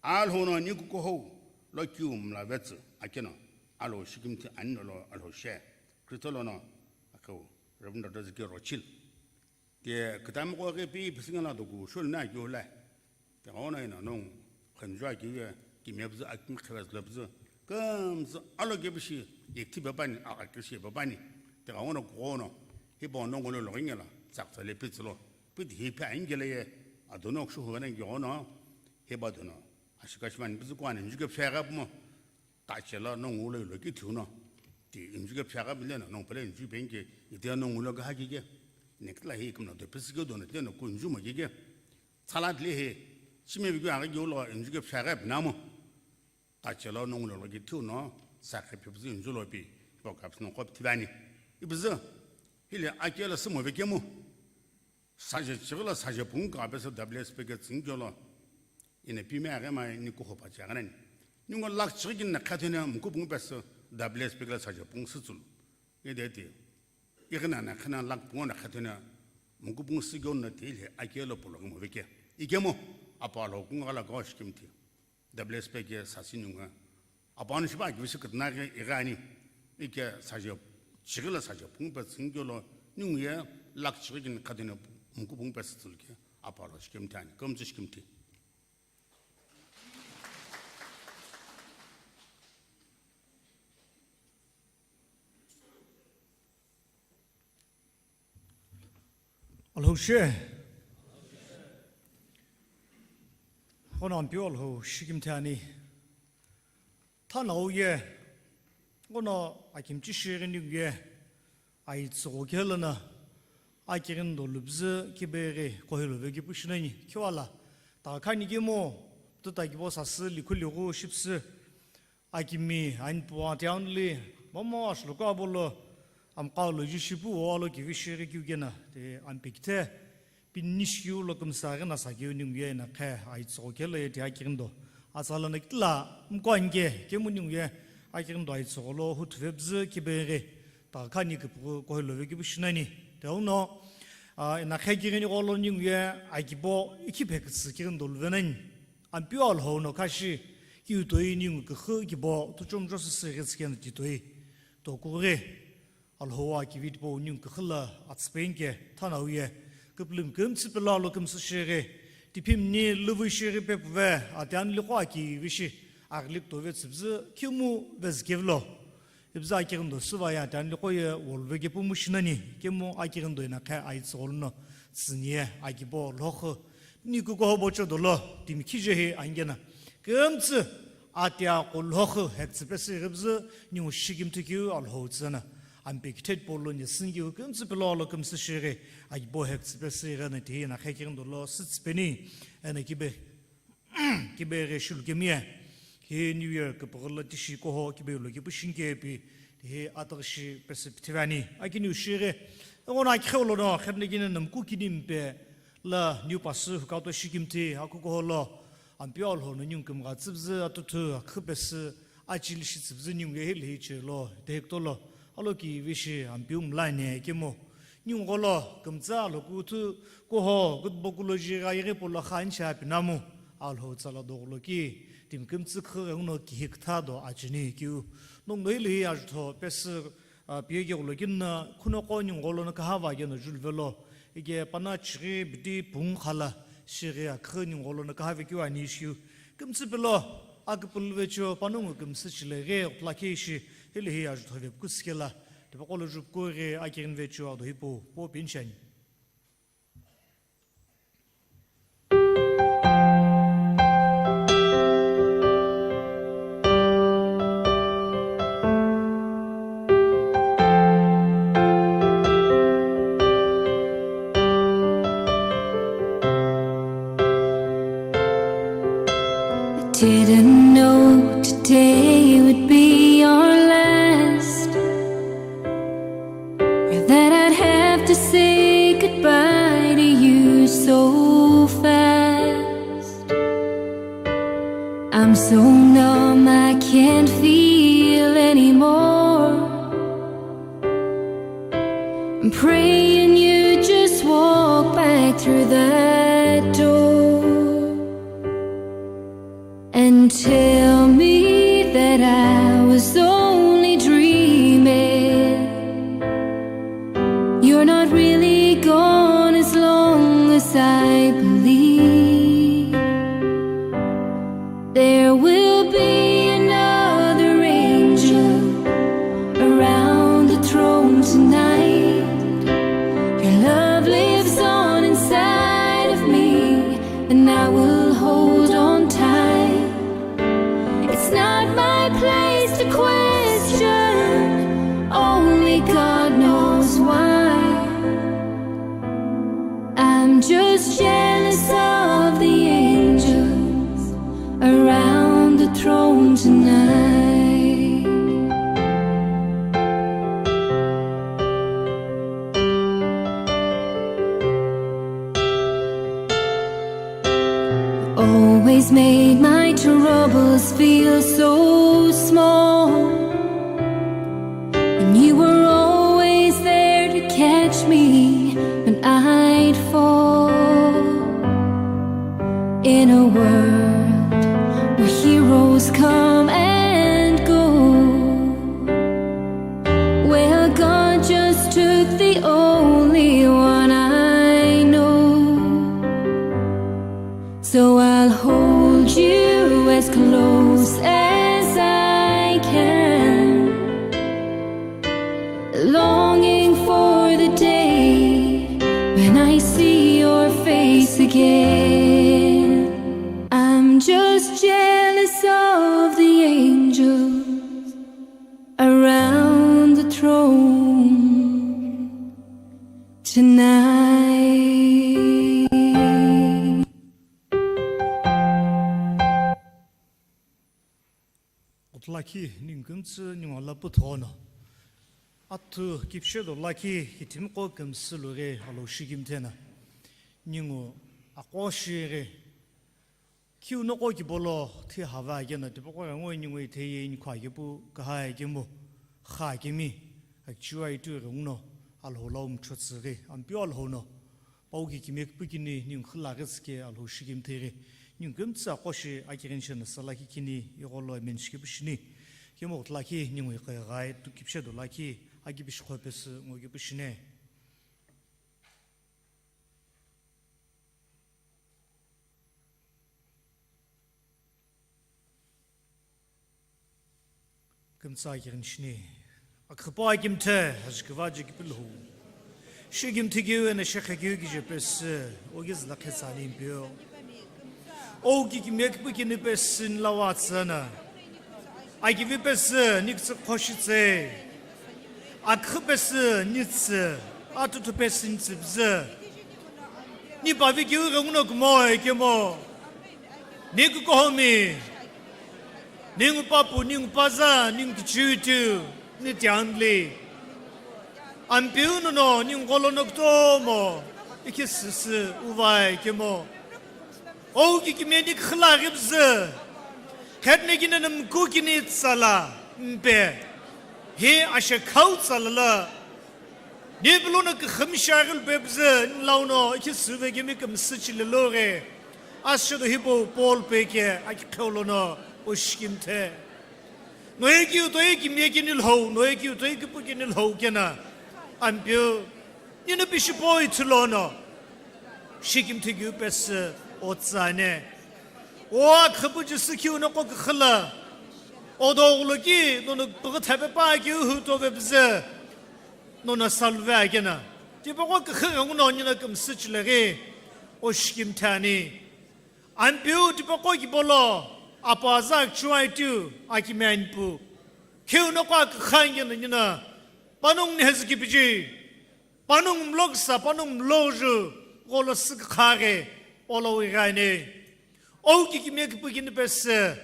Alhou no nikukuhou lo kiu mla vetsü akeno, Alhou shikimthi ani nolo Alhou she. Kristo lono akheu Reverend Doctor Ziki Rochil. Ti kütami qo ghi pi püsüngela doku sholu na keu la. Tighenguno ino nongu khunju akeu ye, kimiye püzü, akimi khivez lo püzü, kümtsü alo kepu shi, yekthi pepani, agha keshi pepani. Tighenguno kughono, hipau nongu lo loghi ngela, tsaktsale pitsülo. Piti hi pe angela ye, adono kushu hugana kighono, hipa dono. Ashikashi mani püzü kuani njuke pshagha pumo. Tachelo nongu lo ilo ki thiuno. Ti njuke pshagha bile no, nongu pele nju penke, ite nongu lo ka hakike. Nekla hi kumno do püsü ke dono, tile no kunju mo kike. Tsala tile he, chime bigyo aga gyo lo, inju ke pshaghe binamu. Tachelo nongu lo ki thiuno, sakhe phipzi inju lo pi, hipo kapsno kop thivani. Ipzi, hile akelo simo vekemu. Saje chigla saje pungu ka pesa W S P ke tsingyo lo. Ine pime aga ma ni kuho pa chaga nani. Ningo lak chigin na khatene muku pungu pesa W S P ke saje pungu sitsulu. Ide ti. Igina na khana lak pungu na khatene muku pungu sigyo na ti hile akelo pulo mo veke. Ikemo, apalo kunga la gosh kimti. W S P ke sasi nunga. Apanu shiba ki visi katna ke igani. Ike saje, chigila saje, pungu pe tsingyo lo, nungu ye lak chigin katene muku pungu pe sitsulu ke, apalo shikimti ani, kumtsi shikimti. Alhou she. Hono ampeu Alhou shikimthi ani. Thanau ye. Hono akimchi shiri ningu ye. Ai tsogo kelana. Akirin do lubzi kiberi kohilo veki pushinani. Kiwala. Ta khani kimo. Tuta kibo sasi likhu ligu shipsi. Akimi, anpu, atianuli, momo ashluku abolo, amqalo jishipu o alo kivi shiri kiu kena, te ampikithe, pinish kiu lo kümsa ghi nasa kiu ningu ye na khe, aitsogo kelo ye te akirindo. Atsala na kitila, mko ange, kemu ningu ye, akirindo aitsogo lo, huthuve bzü kibeghi, ta khani kipu kohilo ve kipu shinani. Te uno, a, ina khe kirini olo ningu ye, akibo, ikiphe kitsi kirindo luvenani. Ampeu Alhou no kashi, kiu toi ningu kükhu kibo, tuchom Joseph se ghetsi kena ti toi. Tokughi, Alhou a kivi tipau ningu kükhu la atsüpenke, thanau ye, küplüm kümtsü pelo alo kümsü shiri, tipim ni luvu shiri pepuve, atian liqo akivi shi, aglik tove tsübzü, kiumu vezikevlo. Ibza akirindo süvaya tani liqo ye wolve kepu mushinani, kemu akirindo ina khe aitsügholo no tsünie akibo lhokhu. Ni kuko hobo chodolo, timi khije he angena. Kümtsü atia ko lhokhu hektsü pesi ghibzü, ni ushikimthu kiu Alhou tsüna. Ampe kithet polo ni singiu kümtsü pelo alo kümsü shiri, akibo hektsü pesi ghana ti ina khe kirindolo sütsüpeni, ena kibe. Kibe ghi shulu kemiye. Hi New Year kipaghi la tishi koho kibe lo kipu shinke pi hi ataghi shi pesi pithivani. Akiniu shighi. Engona akhe ulo no khemne kine namku kini mpe la niu pasu hukato shikimthi akukoho lo. Ampeu Alhou no ningu kümgha tsübzü atuthu akhu pesi achili shi tsübzü ningu ye hili hi chelo. Tehekto lo. Alo kivi shi ampeu mlaine kemo. Ningu gholo, kümtsa lo kuthu, kuho, kutbo kulo ji gha yeghi polo kha ancha pinamu. Alhou tsala dogholo ki, timi kümtsü khü ghenguno kihi ktha do achini kiu. Nongno hili hi ajutho pesi, a, piye ke ghulo kinna, khuno qo ningu gholo no kaha va geno julvelo. Ike pana chighi bidi pung khala, shighi akhü ningu gholo no kaha ve kiu ani shiu. Kümtsü pelo, aküpülü vecho, panongu kümsü chile ghe, lakhi shi, hili hi ajutho ve kuskela. Tipaqo lo jupukughi akirin vecho ado hipau, po pinchani. I didn't know today would be our last, or that I'd have to say goodbye to you so fast. I'm so numb, I can't feel anymore. I'm praying you just walk back through that door and tell me that I was only dreaming. You're not really gone as I'm just jealous of the angels around the throne tonight. Always made my troubles feel so small. And you were always there to catch me when I'd fall. In a world where heroes come and go, well, God just took the only one I know. So I'll hold you as close as I can, longing for the day when I see your face again. I'm just jealous of the angels around the throne tonight. Kuthu lakhi ningu kümtsü ningu ala püthono. Athu kipshe do lakhi kitimiqo kümsü lughe alo shikimthena. Ningu aqo shighe. Kiu noqo kibolo thi hava agena tipaqo yango ningu itheye inikhu akepu kaha akemu kha akemi akichiu aitu ghenguno Alhou lau mchotsu ghi Ampeu Alhou no. Pau ki kimiye kipikini ningu khilaghi tsike Alhou shikimthi ghi. Ningu kümtsü aqo shi akirin shena sala kikini igholo amen shikipu shini. Kemo kuthu lakhi ningu iqe ghai tu kipshe do lakhi akipishi khopesü ngo kipu shine. Kümtsü akirin shini. Akhüpa akimthe, ajkiva ajkipi Alhou. Shikimthi kiu ena shekhe kiu kije pesü, ogi zila khetsa ni Ampeu. Ogi kimiye kipikini pesü ni lawa tsana. Akivi pesü ni kitsü khoshi tse. Akhü pesü ni tsü, atuthu pesü ni tsü bzü. Ni pavi kiu ghenguno kumo ekemo. Ni kukohomi. Ningu papu, ningu paza, ningu kichiutu, ni tianli. Ampeu nono ningu gholo no kutomo, ikhi süsü uvai kemo. Ou ki kimiye ni khilaghi bzü. Khetne kine na mku kini tsala, mpe. Hi ashe khau tsala la. Ni bilu no kikhim shaghi lpe bzü, ni launo, ikhi süve kimi kümsü chile loghe. Ashe do hipo Paul peke, aki kheu lono, oshikimthe. Noye kiu toye kimiye kini Alhou, noye kiu toye kipu kini Alhou kena. Ampeu, nino pishi poi thulono. Shikimthi kiu pesü otsane. O akhüpu jisü kiu noqo kikhila. O doglu ki, nono pügü thape pa kiu hu tove bzü. Nono salve akena. Tipaqo kikhi ghenguno nino kümsü chile ghi. Oshikimthani. Ampeu tipaqo kibolo, apaza chuaitu, akimiye anipu. Kiu noqo akikhange no nino, panongu ni hezü kipiji, panongu mloksa, panongu mloju, gholo sükha ghe, olo ighaine. Ou ki kimiye kipu kini pesü,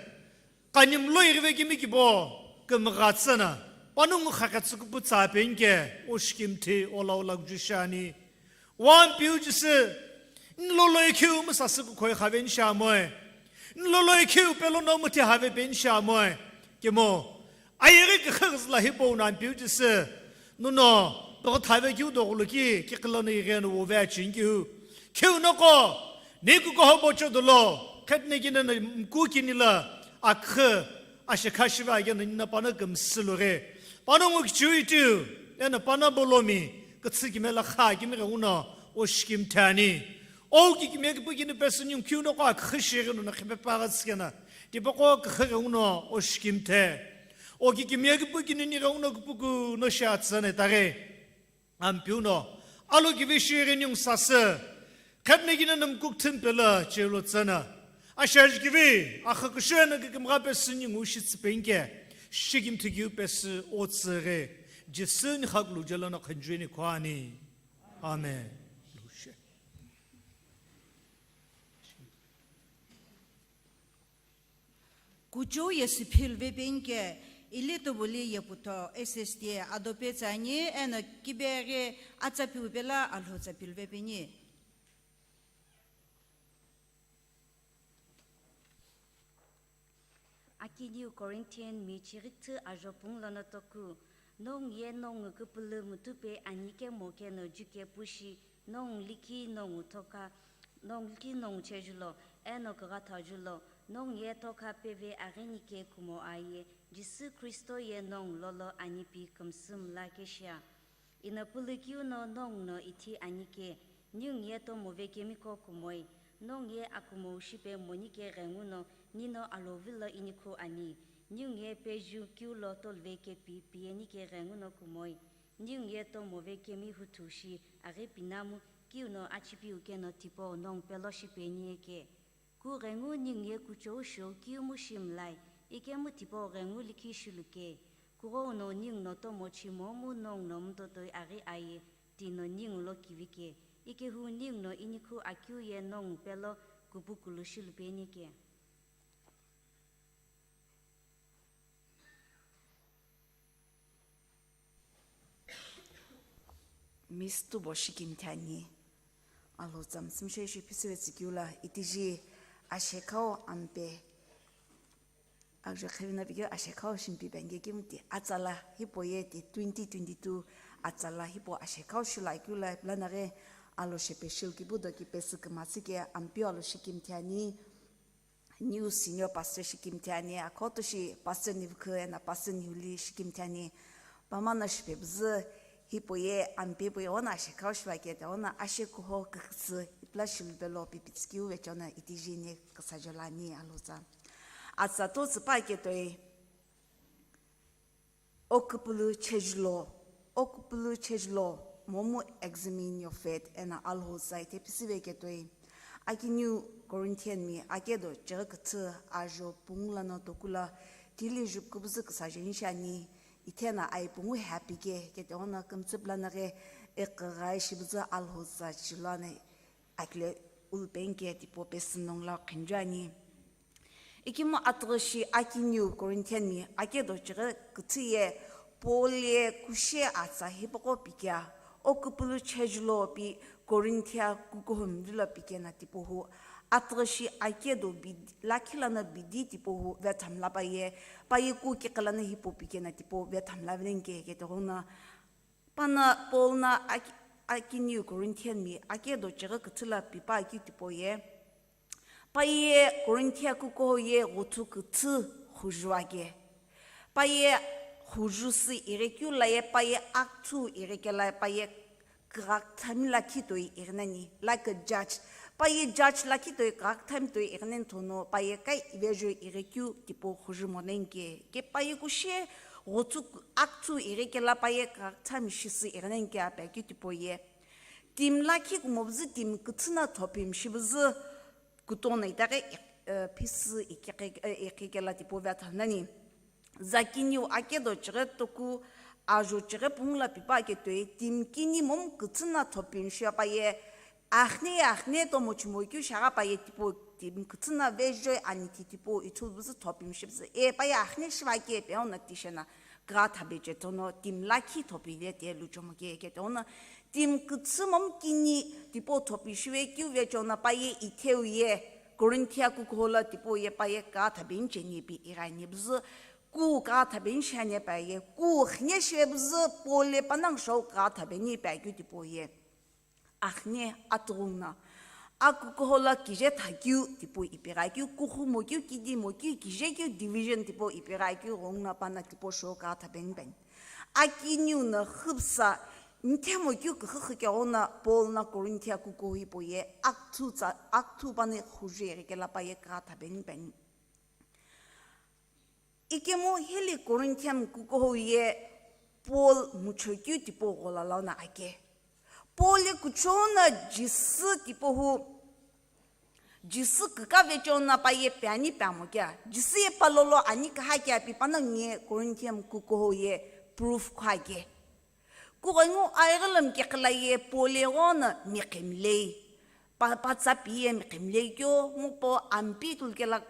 kani mlo ighive kimi kibo, kümgha tsana, panongu khakha tsükupu tsa penke, oshikimthi, ola ola kuju shani. Wa Ampeu jisü, nlolo ikhiu müsasü kukhoi khaveni shamoe. Nlolo ikhiu pelo no müthi have peni shamoe. Kemo, ayeghi kikhighi züla hipau no Ampeu jisü. Nono, peghi thave kiu doglu ki, kiqilo no ighe no wove achinkiu. Kiu noqo, ni kukoho bocho dolo, khetne kine no mku kini la, akhü, ashe khashive agena nino pano kümsü loghe. Panongu kichiutu, ena pano bolomi, kitsü kimela kha kimi ghenguno, oshikimthani. Ou ki kimiye kipu kini pesü ningu kiu noqo akhü shighi no na khipe pagha tsikena. Tipaqo kikhi ghenguno, oshikimthe. O ki kimiye kipu kini ni ghenguno kipuku no shi atsane taghe. Ampeu no, alo kivi shighi ningu sasü, khetne kine na mku kthim pelo chelo tsana. Ashe ajkivi, akha kushena kikimgha pesü ningu shitsü penke, shikimthi kiu pesü otsüghe, Jisü ni khakulu jelo no khanjueni kwani. Amen. Lushe. Kuchou ye siphilu vepeni ke, ili tubuli ye putho S S T A adope tsani eno kibeghi atsa piu pela Alhou tsa philu vepeni. Akiniu Corinthian mi chirikthü ajo pung lono toku, nongu ye nongu küpülü mütüpe ani kemo keno juke pushi, nongu likhi nongu thoka, nongu likhi nongu chejulo, eno kughatha julo, nongu ye thoka peve aghinike kumo aye, Jisü Khristo ye nongu lolo anipi kümsü mla keshia. Ino pülü kiu no nongu no ithi ani ke, ningu ye tomo vekemiko kumoi, nongu ye akumou shipe monike ghenguno nino alovilo inikhu ani, ningu ye peju kiu lo tolve kepi piyenike ghenguno kumoi, ningu ye tomo vekemi huthu shi aghi pinamu kiu no achipiu keno tipau nongu pelo shipeni ye ke. Kughengu ningu ye kuchou shou kiu mu shi mlai, ikemu tipau ghengu likhi shiluke. Kughou no ningu no tomo chimomu nongu no mtotoi aghi aye, tino ningu lo kivike. Ikehu ningu no inikhu akiu ye nongu pelo kupukulu shilupeni ke. Miss Tubo shikimthi ani. Alhou tsa müsümshe ishi pisive tsükeu la itiji ashekau ampe. Akje khevina pikeu ashekau shimpi benge kimuti atsala hipau ye ti twenty twenty-two atsala hipau ashekau shila keu la planaghi alo shepe shil kipu do ki pesü kümatsü ke ampeu alo shikimthi ani. New senior pastor shikimthi ani, akhoto shi pastor Nivukhu ena pastor Niuli shikimthi ani. Pamano shipepüzü hipau ye ampe hipau ye ona ashekau shiva ke te ona ashe kuho kükütsü ipla shilupelo pipitsü kiu vechona itiji ni küsajo lani Alhou tsa. Atsa to tsüpa ke toi. Okupulu chejulo, okupulu chejulo, momu examine your faith ena Alhou tsa ithe pisive ke toi. Akiniu Corinthian mi akedo chighi küthü ajo pungu lono toku la tili jupkubuzü küsaje nishani, ithena ai pungu happy ke, kete ona kümtsü planaghi eküghai shibuzü Alhou tsa chilani akile ulupeni ke tipau pesü nongu la qhenju ani. Ikemu atüghüshi akiniu Corinthian mi akedo chighi küthü ye Paul ye kushe atsa hipaqo pikea, okupulu chejulo pi Corinthia kukuhumi vilo pikena tipau hu, atüghüshi akedo bidi, lakhi lono bidi tipau hu vethamla paye, paye ku kiqi lono hipau pikena tipau vethamla venenike kete ghona. Pano Paul no aki-, akiniu Corinthian mi akedo chighi küthü la pipa akeu tipau ye. Paye Corinthia kukuho ye ghuthu küthü khuju ake. Paye khuju sü ighi keu la ye paye akthu ighi kela paye kughakuthami lakhi toi ighi nani, like a judge. Paye judge lakhi toi kughakuthami toi ighi nani thono paye kai ivejo ighi keu tipau khuju monenike. Ke paye kushe ghuthu akthu ighi kela paye kughakuthami shisü ighi nani ke ape akeu tipau ye. Timi lakhi kumopüzü timi küthü no thopimi shipüzü kutono itaghi, eh, phisü ikighi, eh, ikighi kela tipau vetha nani. Zakiniu akedo chighi toku ajo chighi pungu la pipa ke toi timi kini momu küthü no thopimi shipaye, akhne akhne tomo chumoi keu shagha paye tipau timi küthü no vejoi ani ti tipau ithulu püzü thopimi shipüzü. E paye akhne shiva ke pe ona tishena kughathabe che thono timi lakhi thopi ve te luchomo ke kete ona timi küthü momu kini tipau thopi shive keu vechona paye itheu ye Corinthia kukuho la tipau ye paye kughathabe nicheni pi ighani püzü ku kughathabe nishi ani paye ku khine shive püzü Paul ye panongu shou kughathabe ni pe akeu tipau ye. Akhne atughu no akukuho la kije thakeu tipau ipeghi akeu, kukhu mokeu, kidi mokeu, kije keu division tipau ipeghi akeu ghungu no pano tipau shou kughathabe nipeni. Akiniu no khüpsa nithemo keu küxü xü keghono Paul no Corinthia kukuho hipau ye akthu tsa, akthu pano khuju ighi kela paye kughathabe nipeni. Ikemu hili Corinthian kukuho ye Paul muchokeu tipau ghola lono ake. Paul ye kuchou no Jisü tipau hu, Jisü kükavecheu no paye piani piamo kea, Jisü ye palolo ani kaha kea pi panongu ye Corinthian kukuho ye proof kha ke. Kughengu aighilomi kekhala ye Paul ye ghono miqhemilei, pa, patsa pi ye miqhemilei keu, mupo ampi tulukela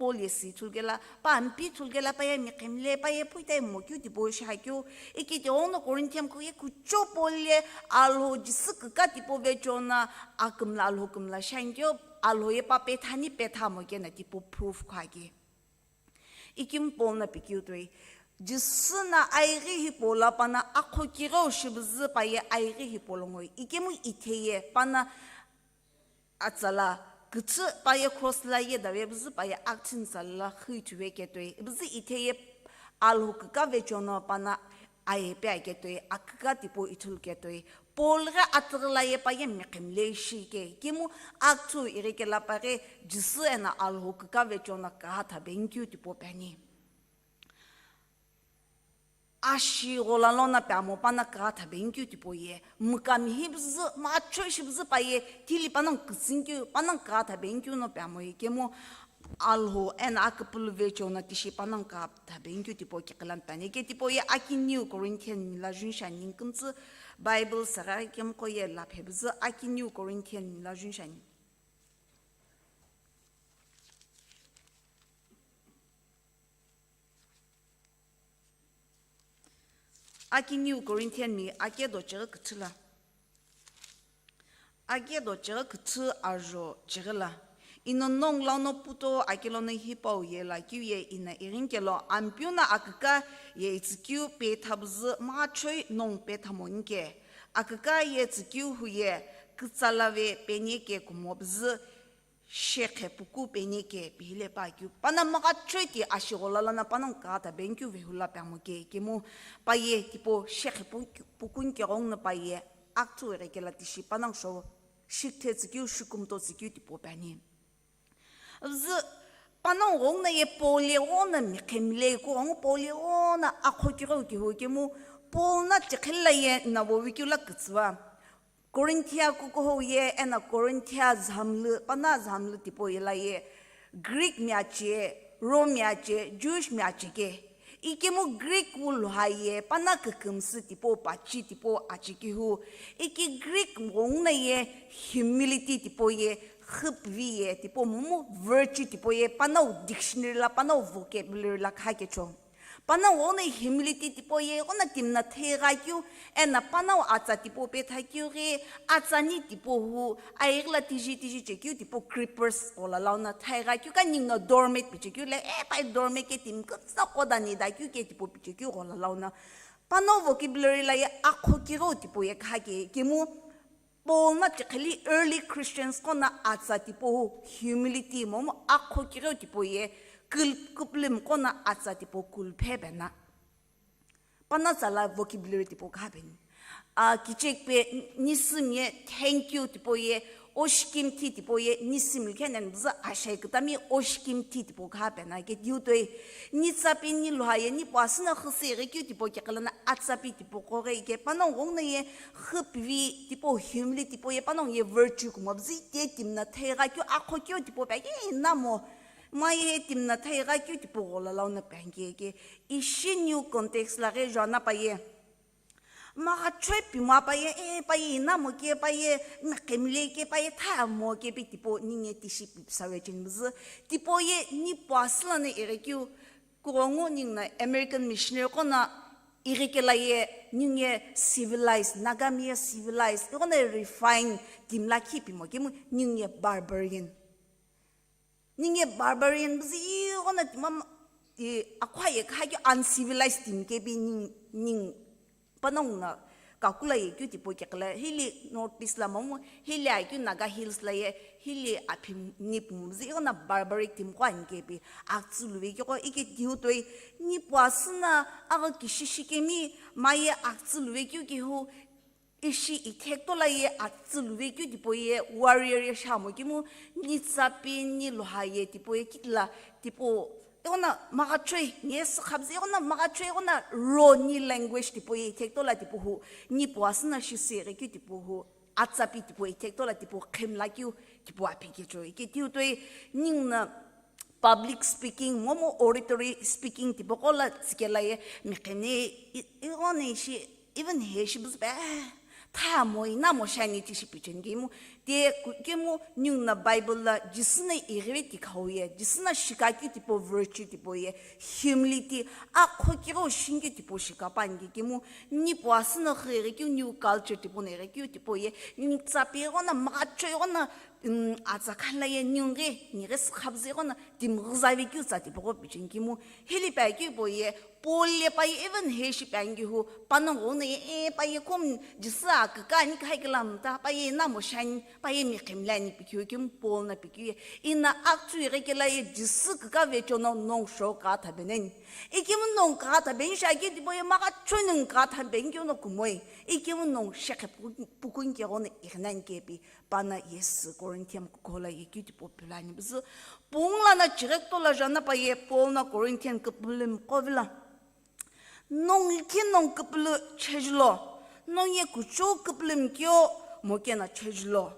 Paul ye si ithulu kela, pa ampi ithulu kela, pa ye miqhemile, pa ye phuita ye mokeu tipau shi hakeu. Ikiti ono Corinthian ko ye kucho Paul ye Alhou Jisü küka tipau vecheo no akümla Alhou kümla shi ani keu, Alhou ye pa pethani petha mo kena tipau proof kha ke. Ikimu Paul no pikeu toi, Jisü no aighi hipau lo pa no akhokiro shibüzü pa ye aighi hipau lo ngoi. Ikimu ithe ye pa no atsa lo küthü pa ye cross lo ye dave püzü pa ye aküthü no tsa lo hu ithuveketoi. Püzü ithe ye Alhou küka vecheo no pa no aye pe aketoi, aküka tipau ithulu ketoi. Paul ghi atüghü lo ye pa ye miqhemile ishi ke. Ikimu aküthü ighi kela pa ghi Jisü eno Alhou küka vecheo no küha thabenikeu tipau pe ani. Ashi ghola lono pe amo pa no küha thabenikeu tipau ye, mükami hi püzü, machoi shi püzü pa ye, tili pa no kütsünikeu, pa no küha thabenikeu no pe amo ye, ikimu Alhou eno aküpülü vecheo no tishi pa no küha thabenikeu tipau kikila pe ani. Ke tipau ye aki New Corinthian mi lo juni shi ani kümtsü, Bible saghi kemqo ye laphe püzü aki New Corinthian mi lo juni shi ani. Aki New Corinthian mi akedo cheghi küthü lo. Akedo cheghi küthü ajo cheghi lo. Ino nongu lono puto ake lono hipau ye lakeu ye ino ighinikelo, Ampeu no aküka ye itsükeu petha püzü machoi nongu petha moni ke. Aküka ye tsükeu hu ye kütsa lo ve peni ke kumo püzü shekhe puku peni ke pihile pa keu. Pa no machoi ti ashi ghola lono pa no küha thabenikeu vehu lo pe amo ke. Ikimu pa ye tipau shekhe puku, puku nike ghenguno pa ye aküthü ighi kela tishi pa no sho shiküthe tsükeu, shikümto tsükeu tipau pe ani. Püzü pa no ghenguno ye Paul ye ghenguno miqhemile, ku ghengu Paul ye ghenguno akhokiro kehu ikimu Paul no tiqheli lo ye navo vikeu lo kütsüva. Corinthia kukuhou ye eno Corinthia zhamlu, pa no zhamlu tipau ye lo ye Greek mi ache, Rome mi ache, Jewish mi ache ke. Ikimu Greek wu lhua ye pa no kükümsü tipau pachi tipau ache kehu. Iki Greek ghenguno ye humility tipau ye, hüpüvi ye tipau momu virtue tipau ye pa no dictionary lo, pa no vocabulary lo kha kecho. Pa no ghenguno humility tipau ye ghenguno timi no thegha keu, eno pa no atsa tipau petha keu ghi, atsa ni tipau hu, aighi lo tiji tiji chekeu tipau creepers ghola lono thegha keu, ka ninguno doormat pichekeu lo, e pa ye doormat ke timi kütsa koda ni da keu ke tipau pichekeu ghola lono. Pa no vocabulary lo ye akhokiro tipau ye kha ke, ikimu Paul no tiqheli early Christians qo no atsa tipau hu humility momu akhokiro tipau ye kül-, küpülümi qo no atsa tipau kulphe pe no. Pa no tsa lo vocabulary tipau kha pe ni. A, kichekpe nisümi ye thank you tipau ye, oshikimthi tipau ye, nisümi likhe nani püzü ashai kütami oshikimthi tipau kha pe no ke diu toi. Ni tsapi ni lhua ye, ni puasü no khüsü ighi keu tipau kikila no atsapi tipau koghi ke pa no ghenguno ye hüpüvi tipau humility tipau ye pa no ye virtue kumo püzü ite timi no thegha keu akhokiro tipau pe ke inamo. Ma ye timi no thegha keu tipau ghola lono pe ani ke, ke ishi new context lo ghi juana pa ye. Machoi pimo pa ye, e pa ye inamo ke pa ye miqhemile ke pa ye thamo ke pi tipau ningu ye tishi pi psa ve cheni püzü. Tipau ye ni puasü lono ighi keu, ku ghengu ninguno American missionary qo no ighi kela ye ningu ye civilized, Nagami ye civilized, ighono refine timi lakhi pimo kemu ningu ye barbarian. Ningu ye barbarian püzü ighono timi ma, e, akhu ye kha keu uncivilized timi ke pi ningu, ningu pa no ghenguno kakula ye keu tipau kikila, hili North East lo momu, hili akeu Naga Hills lo ye, hili aphi ni pumu püzü ighono barbaric timi qo ani ke pi, akütsü luve keu qo ike diu toi, ni puasü no aghi kishi shikemi, ma ye akütsü luve keu kehu, ishi ithekto lo ye akütsü luve keu tipau ye warrior ye shamo kemu, ni tsapi ni lhua ye tipau ye kikila tipau, ighono machoi, nge sükha püzü ighono machoi, ighono raw ni language tipau ye ithekto lo tipau hu, ni puasü no shisü ighi keu tipau hu, atsapi tipau ithekto lo tipau khemla keu tipau aphi kecho. Ike diu toi ninguno public speaking, momu oratory speaking tipau qo lo tsükela ye miqhemile, i-, ighono ishi, even he shi püzü pe, thamo inamo shi ani tishi pi cheni kemu, Ye ku-, kemu ningu no Bible la Jisü no ighive tikhau ye, Jisü no shikakeu tipau virtue tipau ye, humility, akho kiro shinikeu tipau shikapani ke kemu, nipu asü no khe ighi keu, niu culture tipau no ighi keu tipau ye, ni tsape ighono, mghacho ighono, um, atsa khanla ye, ningu ghi, ni ghi sükhabüzü ighono, timi ghüzave keu tsa tipau gho picheni kemu, hili pai keu pau ye, Paul ye pa ye even he shi pai ngi hu, panongu no ye, e, pa ye kom Jisü aküka ani khai kela mta, pa ye namo shani, pa ye miqhimle ani pikeu kemu Paul no pikeu ye, ina aktsü ighi kela ye Jisü küka vecho no nongu shou kha thabeneni. Ikemu nongu kha thaben shakeu tipau ye mghacho nongu kha thaben keu no kumoi. Ikemu nongu shekhe pu-, pukun keghono ighinani kepi. Pano yesü Corinthian kukuho lo ye keu tipau pilo ani püzü. Pungula no chighi kutola jana pa ye Paul no Corinthian küpülümi qo vilo. Nongu likhi nongu küpülü chejulo. Nongu ye kuchou küpülümi keu mo keno chejulo.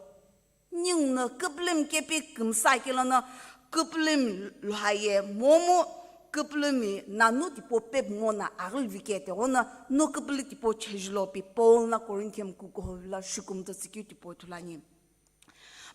Ningu no küpülümi kepi kümsa kelo no küpülümi lhai ye momu küpülümi nanu tipau pepu ngo no aghülu vike tighono no küpülü tipau chejulo pi Paul no Corinthian kukuho vilo shikumuto tsükeu tipau ithulu ani.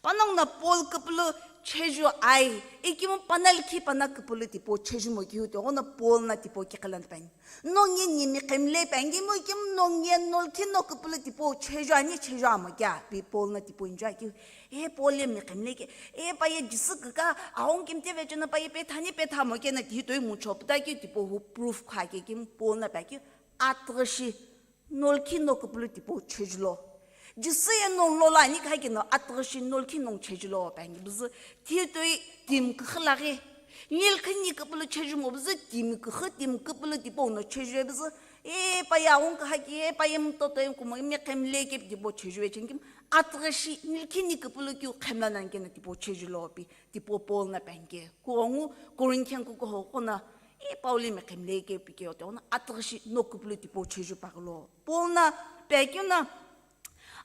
Panongu no Paul küpülü cheju ai, ikemu pano likhi pano küpülü tipau cheju mo keu tighono Paul no tipau kikhi lo no pi ani. Nongu ye ni miqhimle pi ani kemu ikemu nongu ye no likhi no küpülü tipau cheju ani cheju amo kea pi Paul no tipau injo akeu. E Paul ye miqhimle ke, e pa ye Jisü küka, aghungu kemte vecho no pa ye pethani pethamo keno ti toi mucho puta keu tipau hu proof kha ke kemu Paul no pi akeu. Atüghüshi no likhi no küpülü tipau chejulo. Jisü ye nongu lola ani khai keno atüghüshi no likhi nongu chejulo pi ani püzü. Ti toi timi küxü laghi. Ni likhi ni küpülü cheju mo püzü timi küxü timi küpülü tipau no cheju ye püzü. E pa ye aghungu kha ke, e pa ye mtoto ye kumo miqhimle ke tipau cheju ye cheni kemu. Atüghüshi ni likhi ni küpülü keu qhemla nani keno tipau chejulo pi. Tipau Paul no pi ani ke. Kughongu Corinthian kukuho qo no, e Paul ye miqhimle ke pikeu tighono atüghüshi no küpülü tipau cheju paghi lo. Paul no pi akeu no,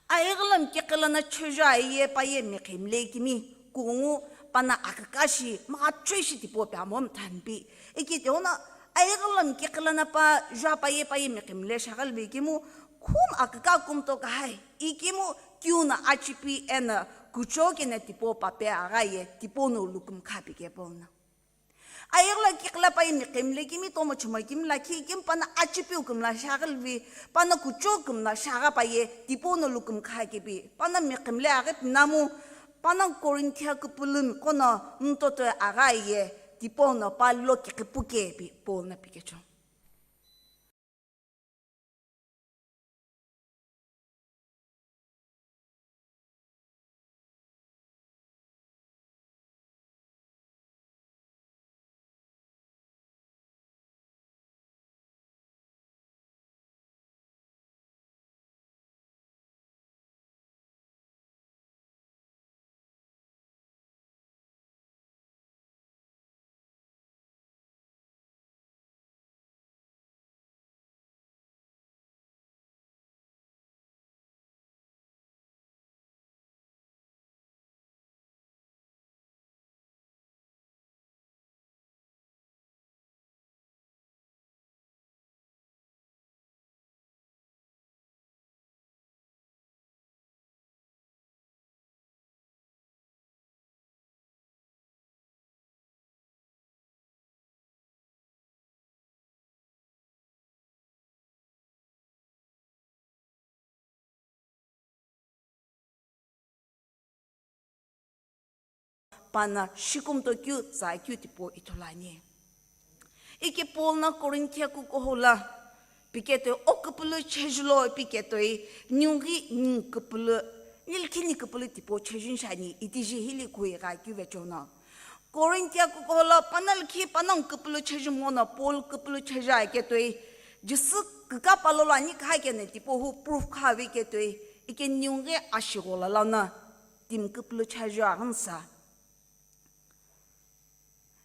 aighilomi kikhi lo no cheju ai ye pa ye miqhimle kemi, kughongu pano aküka shi, mghacho shi tipau pi amo mtha pi. Ike tighono aighilomi kikhi lo no pa ju pa ye pa ye miqhimle shaghi lo pi kemu, khumu aküka kumuto kahai, ikemu keu no achipi eno kuchou keno tipau pape agha ye tipau no lukumi kha pi ke Paul no. Aighilomi kikhi lo pa ye miqhimle kemi tomo chumoi kemi lakhi kemu pano achipiu kümla shaghi lo vi, pano kuchou kümla shaghi pa ye tipau no lukumi kha kepi, pano miqhimle aghi pinamu, pano Corinthian küpülümi qo no mtoto agha ye tipau no pa lo kikhi pu kepi Paul no pikecho. Pano shikumuto keu tsa keu tipau ithulu ani. Ike Paul no Corinthian kukuho lo piketoi o küpülü chejulo piketoi ningu ghi ningu küpülü, ni likhi ni küpülü tipau chejuni shi ani itiji hili khuye gha keu vecho no. Corinthian kukuho lo pano likhi panongu küpülü cheju mono Paul küpülü cheju aketoi Jisü küka pa lolo ani kha keno tipau hu proof kha ve ketoi ike ningu ghi ashigho lo lono timi küpülü cheju aghi msa.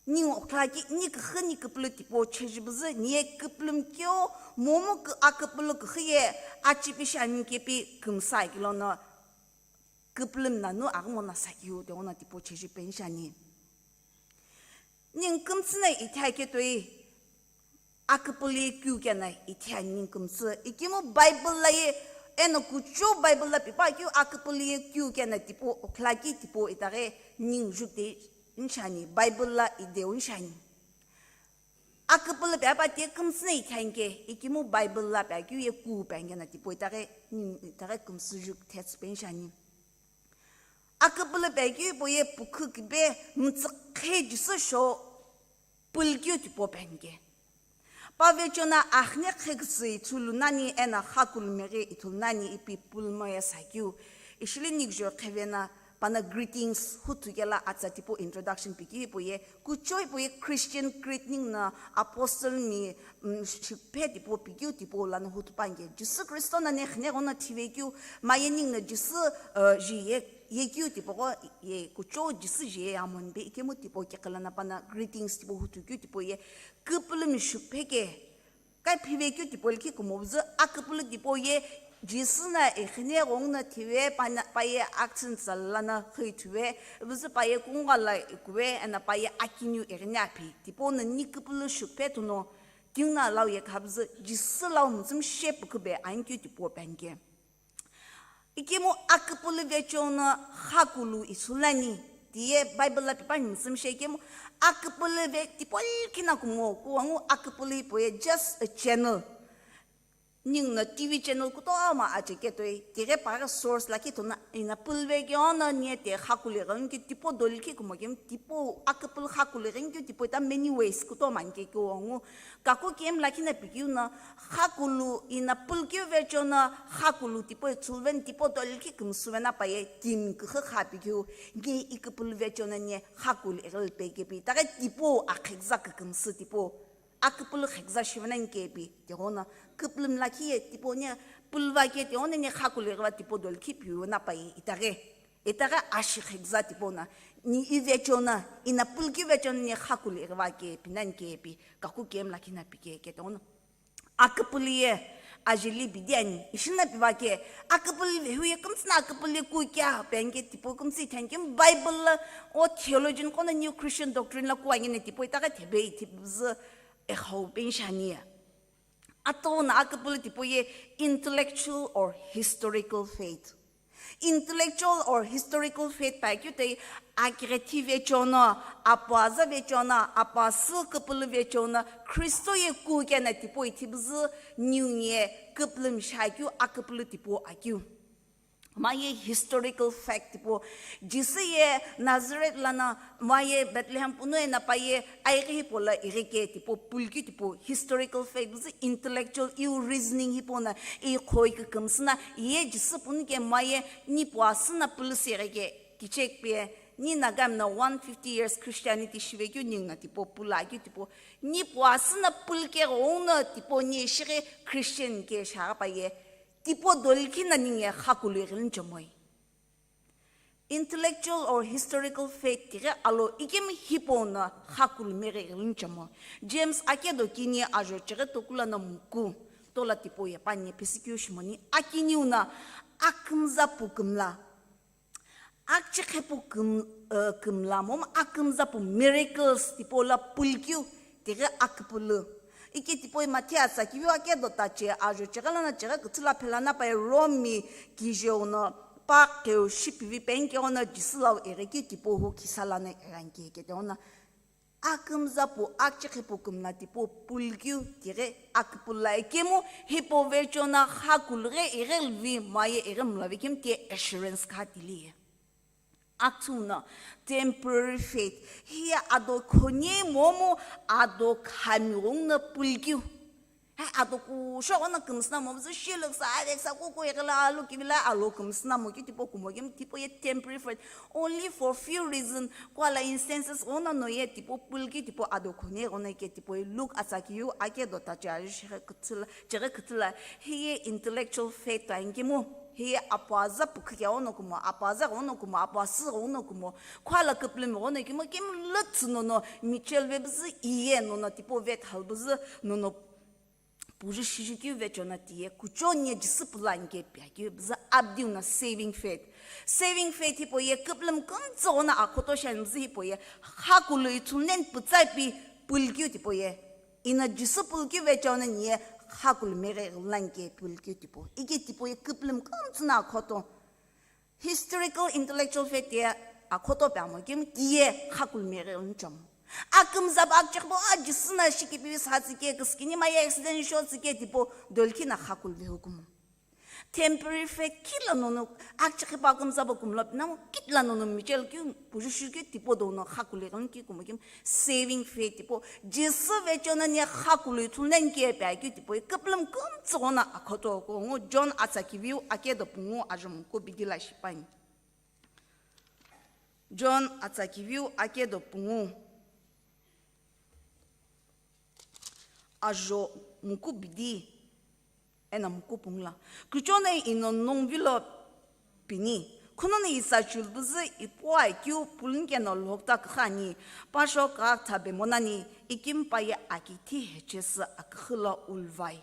Ningu okla ki ni küxü ni küpülü tipau cheju püzü, ni ye küpülümi keu, momu kü-, aküpülü küxü ye, achipi shi ani kepi kümsa kilono, küpülümi nanu aghi mono sa keu, tighono tipau cheju peni shi ani. Ningu kümtsü no ithi aketoi, aküpülü ye keu keno ithi ani ningu kümtsü. Ikemu Bible lo ye Eno kuchou Bible la pipa keu aküpülü ye keu kena tipau okhulaki tipau itaghi ningu jukte nishani, Bible la ideu nishani. Aküpülü pe apa tie kümsüna ithani ke, ikemu Bible la pe akeu ye keu pe angena tipau itaghi ningu itaghi kümsü juk thetsü pe nishani. Aküpülü pe akeu ipo ye pukhu kibe mütsükhe Jisü sho pülkeu tipau pe ani ke. Pavechona akhne kheküsü ithulu nani ena khakulu meghi ithulu nani ipi pulmo ye sakeu. Ishili nikjo khevena pana greetings hutu kela atsa tipau introduction pikeu ipo ye kuchou ipo ye Christian greeting na apostle mi, mm, shiphe tipau pikeu tipau lana hutu pange. Jisü Kristo na ne khne gona thive keu maye ning na Jisü, uh, ji ye, ye keu tipau go ye kuchou Jisü ji ye amon be ikemu tipau kekela na pana greetings tipau hutu keu tipau ye küpülü mi shiphe ke. Kai phivekeu tipau likhi kumo püzü aküpülü tipau ye Jisü na ikhine ghongna thive pana paye action tsala na khithuve, püzü paye kungala ikuve, ena paye akiniu ighine aphi. Tipau na ni küpülü shuphe tuno, tingna lau ye khabüzü Jisü lau mütsümshe pükübe ankeu tipau pe ani ke. Ikemu aküpülü vechona khakulu isulani. Tiye Bible la pipa ni müsümshe ikemu aküpülü ve tipau likhi na kumo, kuangu aküpülü ipo ye just a channel. Ning na T V channel kutomo ache ketoi, tighe paghi source lakhi tona ina pülve ke ona nie te khakulu ighinikeu tipau dolu likhi kumo kemu tipau aküpülü khakulu ighinikeu tipau ita many ways kutomo ani ke kuangu. Kaku kemu lakhi na pikeu na khakulu ina pülkeu vechona khakulu tipau ithuluveni tipau dolu likhi kümsüvena paye timi küxü kha pikeu nge iküpülü vechona nie khakulu ighili pe kepi. Taghi tipau akheküza kükümsü tipau aküpülü kheküza shivena ani kepi. Tighono küpülü mlakhi ye tipau nie pülüva ke tighono nie khakulu ighiva tipau dolu likhi piu na paye itaghi. Itaghi ashi kheküza tipau na ni ivechona ina pülkeu vechona nie khakulu ighiva kepi nani kepi. Kaku kemu lakhi na pike ke tighono. Aküpülü ye ajeli bidi ani, ishina piva ke, aküpülü vehu ye kümtsü na aküpülü ye kukea pe ani ke tipau kümtsü ithani kemu Bible la o theologian qo na New Christian Doctrine la kuangene tipau itaghi thebe ithi püzü ekhau pe nishani ye. Atau na aküpülü tipau ye intellectual or historical faith. Intellectual or historical faith pa keu toi akighithi vechona, apuaza vechona, apuasü küpülü vechona, Kristo ye kukena tipau ithi püzü niu nie küpülü misha akeu, aküpülü tipau akeu. Maye historical fact tipau, Jisü ye Nazareth lana maye Bethlehem punu ena paye aighi hipau la ighi ke tipau pülkeu tipau historical fact püzü intellectual iu reasoning hipau na ikhoi kükümsü na ye Jisü punu ke maye nipu asü na pülüsü ighi ke kichekpe ni Nagami na one fifty years Christianity shivekeu ning na tipau püla keu tipau nipu asü na pülke ghono tipau ni shighi Christian ke shaghi paye tipau dolu likhi na ningu ye khakulu ighili chomoi. Intellectual or historical faith tighi alo ikemu hipau na khakulu meghi ighili chomoi. James akedo kini ajo chighi tokula na muku tola tipau ye pani pesikiu shimoni akiniu na akümza pu kümla. Akchekhepu küm, uh, kümla momu akümza pu miracles tipau la pülkeu tighi aküpülü. Ike tipau ye Mathias akiviu akedo tache ajo chighi lana chighi küthü la phela na paye Rome mi kijeu no pa keu shipivi penke ono Jisü lau ighi keu tipau hu kisa lana ighi ani ke kete ono akümza pu akchekhepu kümla tipau pülkeu tighi aküpülü la ikemu hipau vechona khakulu ghi ighilivi maye ighimlavi kemu tiye assurance kha tili. Akthuna temporary faith hiye ado khoni momu ado khami ghongna pülkeu. Hai ado kusho ghono kümsüna mo püzü shilüksa, aleksa, kuku ighila alu kivila alo kümsüna mo keu tipau kumo kemu tipau ye temporary faith. Only for few reason, kuala instances ghono no ye tipau pülkeu tipau ado khoni ghono ke tipau ye Luke atsa kiu akedo tache ajo chighi küthü la, chighi küthü la, hiye intellectual faith ani kemu, hiye apuaza pükhu ke ghono kumo, apuaza ghono kumo, apuasü ghono kumo, kuala küpülümi ghono kemu, kemu lütsü nono, Michel ve püzü iye nono tipau ve thal püzü nono Puju shijukeu vechona tiye kuchou nie Jisü püla ani ke pi akeu püzü apdiu na saving faith. Saving faith hipau ye küpülümi kümtsü ghono akhoto shiani püzü hipau ye khakulu ithulu neni pütsa pi pülkeu tipau ye. Ina Jisü pülkeu vechona nie Khakulu meghe lan ke pulki tipo. Iki tipo ye küpülüm kümtsü na khoto. Historical intellectual fact ye akhoto pe amo kemu tiye khakulu meghe lan chomo. Akümza ba akchekbo a Jisü na shiki pivi sa tsike küskini ma ye accident sho tsike tipo dolki na khakulu ve hukumu. Temporary fact kila nono akchekbo akümza ba kumlo na mo kitla nono michel ki puju shu ki tipo dono khakulu lan ki kumo kim saving faith tipo, Jisü vechona ni khakulu ithulnen ke pe akeu tipo, küpülüm kümtsü ghona akhoto ko ngo John atsa kiviu ake do pungu ajo muku bidi la shipani. John atsa kiviu ake do pungu ajo muku bidi ena muku pungula. Kuchone ino nongvilo pini. Khunone isa chulbuzü ipo akeu pulunke no lokta kükhani. Pasho ka thabe monani ikim paye akithi hechesü akükhülo ulvai.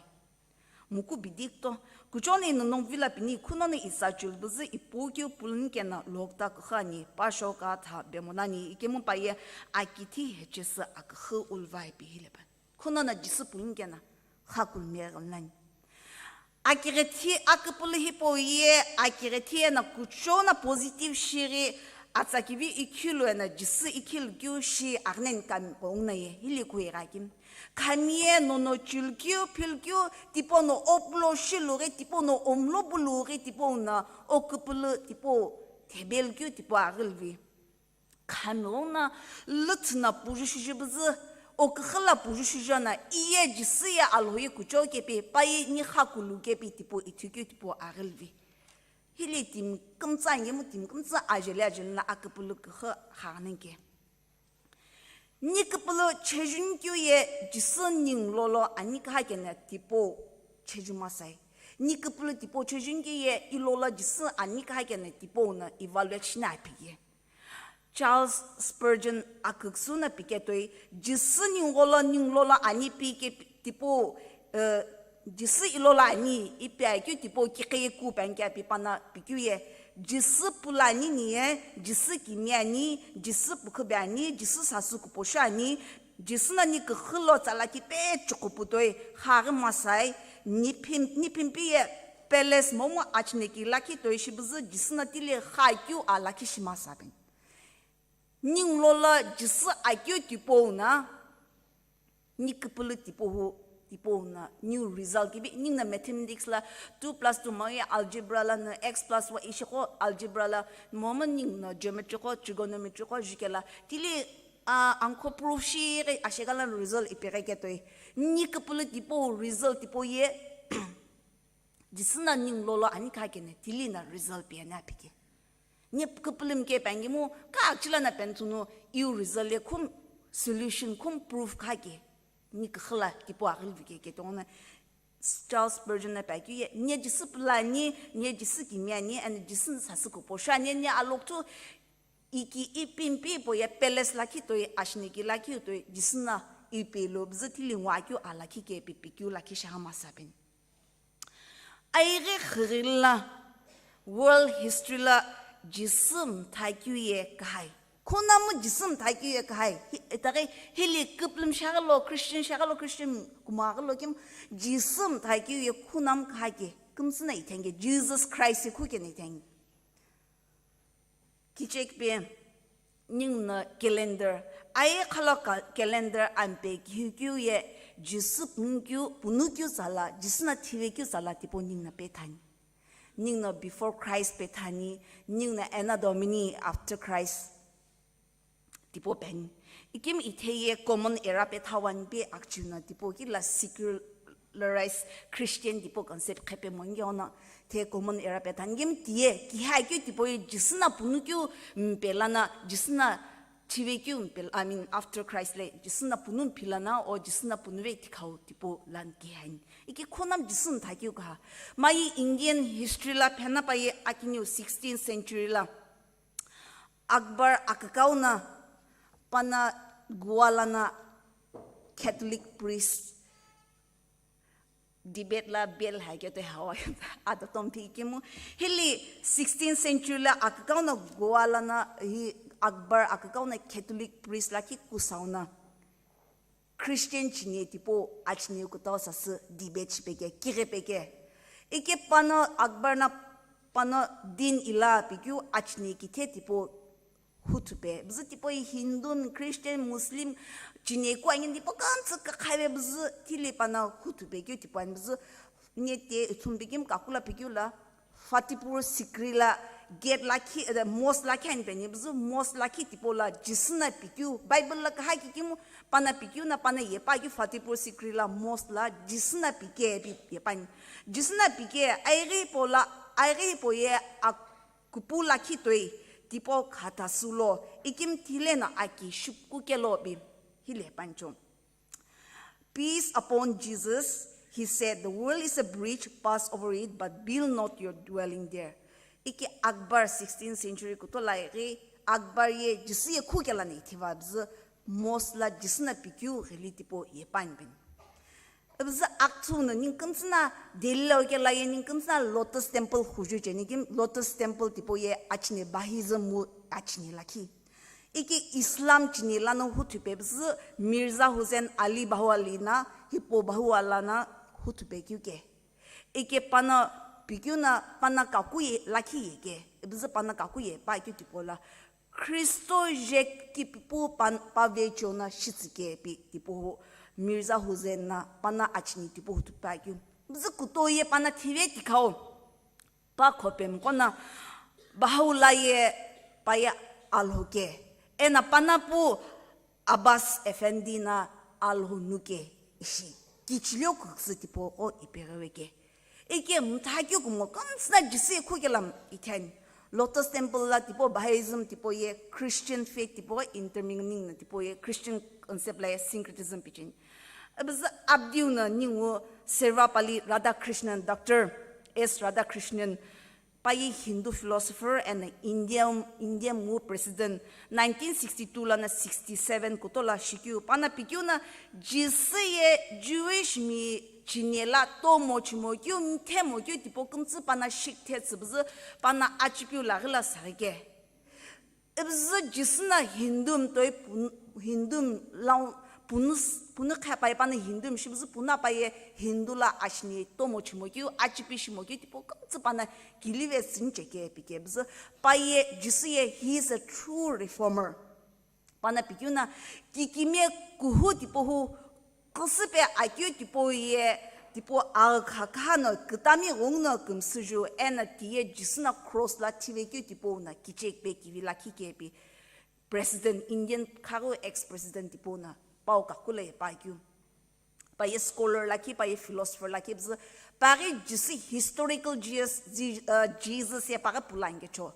Muku bidikto. Kuchone ino nongvilo pini khunone isa chulbuzü ipo keu pulunke no lokta kükhani. Pasho ka thabe monani ikim paye akithi hechesü akükhü ulvai pihileba. Khunona Jisü pulunke na khakulu meghe lan. Akighithi aküpülü hipau ye akighithi ena kuchona positive shighi atsa kivi ikhilu ena Jisü ikhilu keu shi aghünen kami konguna ye hili kuigha kim. Khami ye nono chulkeu philkeu tipo no opulo shilughi tipo no omlo bulughi tipo na oküpülü tipo thebelkeu tipo aghilvi. Khami ghona lüthü na puju shujubuzü, okükhü la puju shujana, iye Jisü ye Alhou ye kucho kepi, paye ni khakulu kepi tipo ithukeu tipo aghilvi. Hili timi kümtsü angemu timi kümtsü ajeli ajeli la aküpülü kükhü haghnen ke. Ni küpülü chejunkeu ye Jisü ningu lolo ani kahakena tipo cheju masai. Ni küpülü tipo chejunkeu ye ilolo Jisü ani kahakena tipo na evaluate shina aphi ye. Charles Spurgeon aküküsü na piketoi, Jisü ningu gholo ningu lolo ani pike pi-, tipo, eh, Jisü ilolo ani ipi akeu tipo kiqi ye ku panke api pana pikeu ye, Jisü pulani ni ye, Jisü kimi ani, Jisü pukhubi ani, Jisü sasü kuposhu ani, Jisü na ni kükhü lo tsala ki pe chuquputoi, khaghi masai, ni phim-, ni phimpi ye palace momu achineki lakhi toi shibuzü Jisü na tili kha keu a lakhi shima sabin. Ningu lola Jisü akeu tipau na, ni küpülü tipau hu, tipau na, new result kibi, ningu na mathematics la two plus two moye algebra la na x plus y ishiqo algebra la, momu ningu na geometry qo, trigonometry qo, jukela, tili, a, angkho proof shi ghi asheka la result ipeghi ketoi. Ni küpülü tipau result tipau ye, Jisü na ningu lolo ani kha kene tili na result piani apiki. Ni küpülü mike pangimu ka achila na pentsunu iu result ye khum solution khum proof kha ke. Ni kükhüla tipau aghili vike ke tongona Charles Spurgeon na pakeu ye, ni Jisü pulani, ni Jisü kimi ani, and Jisü sasü kuposhu ani, ni aloktu iki ipimpi po ye palace lakhi toi, ashiniki lakhi toi, Jisü na ipi lo bzü tili ngwa keu a lakhi ke pipi keu lakhi shagha masapeni. Aighi khirila world history la Jisü mtha keu ye kahai. Khunamu Jisü mtha keu ye kahai. Hi, itaghi hili küpülüm shaghi lo Christian, shaghi lo Christian kumaghi lo kim Jisü mtha keu ye khunamu kahai ke. Kümsü na ithenge, Jesus Christ ye khu kene ithenge. Kichekpe, ningu na calendar, aye khala ka-, calendar ampe kihikeu ye, Jisü punu keu, punu keu tsala, Jisü na thive keu tsala tipau ningu na pethani. Ningu na before Christ pethani, ningu na Anno Domini after Christ tipau peni. Ikim itheye common era pethawani pe akchiu na tipau ki la secular polarized Christian tipau concept qhepe monge ono the common era pethani kemu tiye kiha keu tipau ye Jisü na punu keu mpe lana Jisü na thive keu mpe, I mean, after Christ le Jisü na punu mpi lana o Jisü na punu ve tikhau tipau lan kihani. Iki khonam Jisü mtha keu kaha. Mayi Indian history la phena paye akiniu sixteenth century la Akbar akükau na pana Goa lana Catholic priest debate la bell hai kete hawa ado tompi kimu. Hili sixteenth century la akükau na Goa lana hi Akbar akükau na Catholic priest lakhi kusau na Christian chine tipau achine kutau sasü debate shipeke, kighepeke. Ike pano Akbar na pano din ila pikeu achine kithe tipau huthupe. Bzü tipau Hindu, Christian, Muslim chine ku angin tipau kantsü kakhaive bzü tile pano huthupe keu tipau ani bzü nete ithum pikim kakula pikeu la Fatehpur Sikri la gate lakhi, eh, mosque lakhi ani peni bzü mosque lakhi tipau la Jisü na pikeu, Bible la kaha kikimu pana pikeu na pana yepa keu Fatehpur Sikri la mosque la Jisü na pike pi yepani. Jisü na pike aighi hipau la, aighi hipau ye a kupu lakhi toi tipau khatha sülo, ikim thile na aki shipku kelo pi hile pancho. Peace upon Jesus, he said, the world is a bridge, pass over it, but build not your dwelling there. Iki Akbar sixteenth century kutola ighi Akbar ye Jisü ye khu kela na ithiva bzü mosque la Jisü na pikeu ghili tipau ye panbin. Bzü akthu no ningkümtsü na Delhi lo kela ye ningkümtsü na Lotus Temple khuju cheni kim Lotus Temple tipau ye achine Bahaism mu achine lakhi. Iki Islam chine lano huthupe bzü Mirza Hussain Ali Bahawali na hipau Bahawala na huthupe keu ke. Ike pana pikeu na pana kaku ye lakhi ye ke. Bzü pana kaku ye pa keu tipau la Khristo je kipipu pan pave chona shitsike pi tipau Mirza Hussain na pana achine tipau huthupe keu. Bzü kuto ye pana thive tikhau. Pa khopemqo na Bahawala ye pa ye Alhou ke, ena pana pu Abbas Effendi na Alhou nu ke ishi kichilio küküsü tipau qo ipeghiwe ke. Ike mtha keu kumo kümtsü na Jisü ye khu kela itheni. Lotus Temple la tipau Bahaism tipau ye Christian faith tipau intermingling na tipau ye Christian concept la ye syncretism picheni. Abzü abdiu na ningu Servepalli Radhakrishnan, Doctor S Radhakrishnan, pa ye Hindu philosopher and Indian, Indian mu president, nineteen sixty-two lana sixty-seven kutola shikeu, pana pikeu na Jisü ye Jewish mi chine la tomo chimo keu, mthemo keu tipau kümtsü pana shikthe tsübzü pana achipiu laghi la saghi ke. Ibzü Jisü na Hindu mtoi pun-, Hindu lao punu s-, punu kha pai pana Hindu mshi bzü puna pa ye Hindu la ashni tomo chimo keu, achipi shimo keu, tipau kümtsü pana kilive sünche ke pike bzü pa ye Jisü ye, he is a true reformer. Pana pikeu na kikime kuhu tipau hu Khusupe akeu tipau ye, tipau aghi khakha no kütami ghungu no kümsüju eno tiye Jisü no cross la thivekeu tipau no kichekpe kivi lakhi kepi President Indian khaghi ex-president tipau no pau kakula ye pa keu. Pa ye scholar lakhi, pa ye philosopher lakhi bzü, pa ghi Jisü historical Jesus, Je-, uh, Jesus ye pa ghi pulani kecho.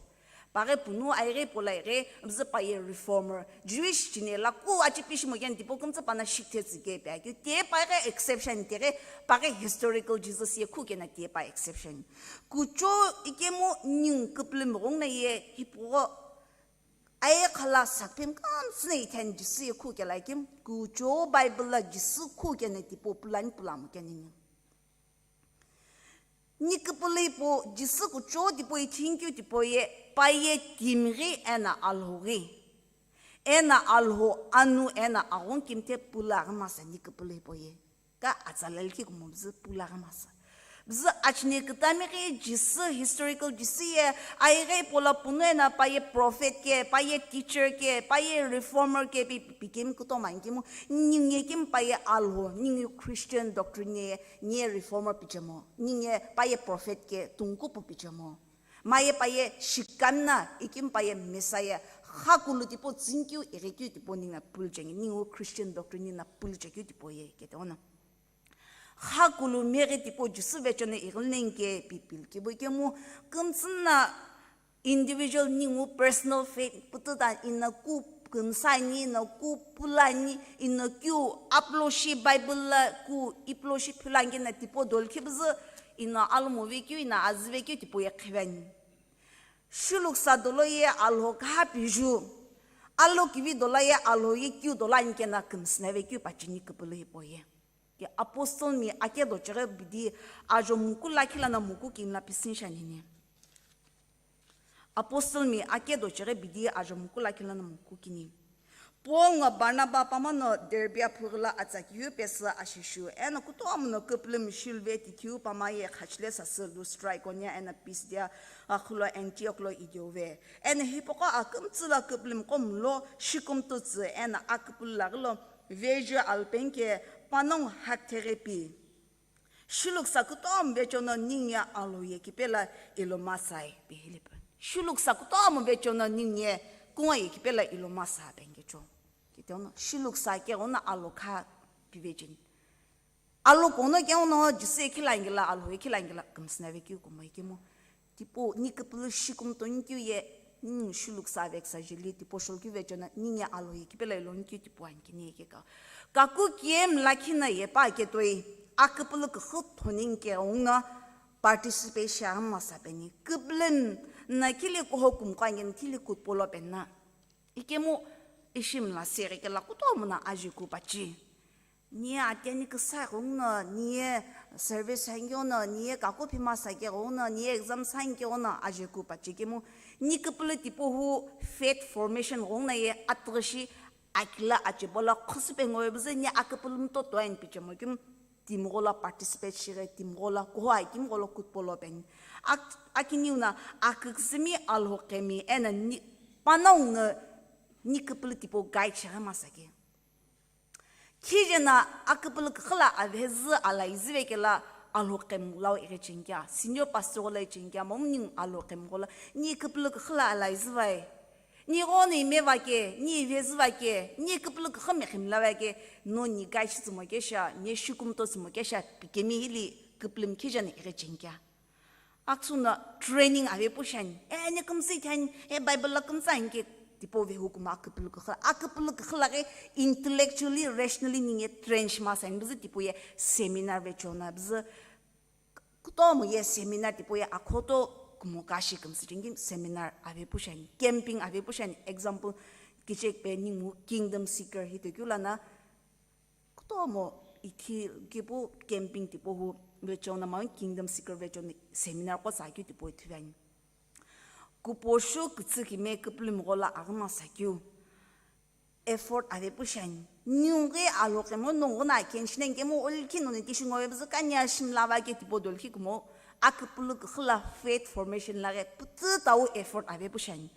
Pa ghi punu aighi pulai ghi, bzü pa ye reformer. Jewish chine la ku achipi shimo keni tipau kümtsü pana shikthe tsü kepi akeu. Tiye pa ghi exception tiye ghi, pa ghi historical Jesus ye khu kena tiye pa exception. Kucho ikemu ningu küpülü mighungu na ye hipau aye khala sakpim kümtsü na itheni Jisü ye khu kela ikemu. Kucho Bible la Jisü khu kena tipau pulani pulamu keni ni. Ni küpülü hipau Jisü kucho tipau ye thank you tipau ye, pa ye timi ghi eno Alhou ghi. Eno Alhou anu eno aghungu kimthe pulaghi masa ni küpülü hipau ye. Ka atsa lalkhi kumo bzü pulaghi masa. Bzü achine kütami ghi Jisü, historical Jisü ye, aighi hipau la punu eno pa ye prophet ke, pa ye teacher ke, pa ye reformer ke pi, pikemi kutomo ani kemu, ningu ye kemu pa ye Alhou, ningu Christian doctrine ye, Ni ye reformer pichemo, ningu ye pa ye prophet ke tungkupu pichemo. Ma ye pa ye shikami na, ikemu pa ye Messiah, khakulu tipau tsünikeu, ighikeu tipau ningu no pulcheni, ningu Christian doctrine ningu no pulchekeu tipau ye, kete ono. Khakulu meghi tipau Jisü vecheno ighili nengike pi pilkibo ikemu, kümtsü na individual ningu personal faith pututa ino ku kümsani, ino ku pulani, ino keu apuloshi Bible la ku ipuloshi phulani kena tipau dolkhi bzü, ino alomo vekeu, ino azü vekeu tipau ye khiveni. Shuluksa dolo ye Alhou kaha piju, alo kivi dolo ye Alhou ye keu dolo ani kena kümsüna vekeu pachini küpülü hipau ye. Ke apostle mi ake docheghi bidi ajo muku lakhi lono muku kini la pisüni shanini. Apostle mi ake docheghi bidi ajo muku lakhi lono muku kini. Paul ngo Barnaba pamano Derbia phughi lo atsa kiu pesü ashishu, eno kutomo no küpülümi shiluve tithiu pamaye khachile sasü Lustra, Ikonia eno Pisidia aghulo Antioch lo idiuve. Eno hipaqo akümtsü lo küpülümi qo mulo shikumtütsü, eno aküpülü laghi lo vejeu alpenge panongu haktheghi pi. Shiluksa kutomo vechono ningu ye Alhou ye kipe lo ilomasai pihilipe. Shiluksa kutomo vechono ningu ye kungu ye kipe lo ilomasai penkecho. Kitono shiluksa keghono Alhou kha pivecheni. Alhou kono keghono Jisü ye khilangila, Alhou ye khilangila kümsüna vekeu kumo ikemu. Tipau ni küpülü shikumto nikeu ye, ningu shiluksa veksa jeli tipau shilukeu vechono ningu ye Alhou ye kipe lo ilo nikeu tipau ani kini ye keka. Kaku kiem lakhi no ye pa ketoi, aküpülü küxü thoni nikeu no participate shi aghi masa peni. Küpülümi no khili kuho kumqo ani kini khili kutpolo penna. Ikemu ishi mla sere kela kutomo no ajeku pachi. Ni ateni küsa ghenguno, ni ye service hangiono, ni ye kaku phimasa keghono, ni ye exam sangiono, ajeku pachi kemu, ni küpülü tipau hu faith formation ghenguno ye atüghi shi akila achepola khusüpe ngoe buzü ni aküpülü mtoto ani pichemo kemu, timigho lo participate shighi, timigho lo kuho ai timigho lo kutpolo peni. Ak-, akiniu no aküküzümi Alhou kemi eno ni, panongu no ni küpülü tipau guide shighi masa ke. Khije no aküpülü küxü lo avhezü ala izüve kela Alhou kemu lo ighi chenkia, senior pastor lo ighi chenkia, momu ningu Alhou kemu lo, ni küpülü küxü lo ala izüvai. Ni ghono ime va ke, ni ivhezü va ke, ni küpülü küxü mekhimi lo va ke, no ni guide shi tsümo kesha, ni shikumto tsümo kesha, pikemi hili küpülümi khije no ighi chenkia. Aküsü no training ave pu shani. E, ni kümsü ithani, e, Bible lo kümsü ani ke tipau vehu kumo aküpülü küxü. Aküpülü küxü laghi intellectually, rationally ningu ye train shi masa ani buzü tipau ye seminar vechono buzü. Kutomo ye seminar tipau ye akhoto kumo kashi kümsü chengi seminar ave pu shani. Camping ave pu shani. Example, kichekpe ningu Kingdom Seeker hitokeu lono kutomo ithi kipu camping tipau hu vechono momu Kingdom Seeker vechono seminar qo tsakeu tipau ithulu ani. Kuposhu kütsü kime küpülümigho lo aghi masa keu. Effort ave pu shani. Ningu ghi Alhou kemu no ghono akeni shi nani kemu olkhi no ni tishi ngoe buzü kanya shimla va ke tipau dolkhi kumo. Aküpülü küxü lo faith formation laghi pütü tau effort ave pu shani.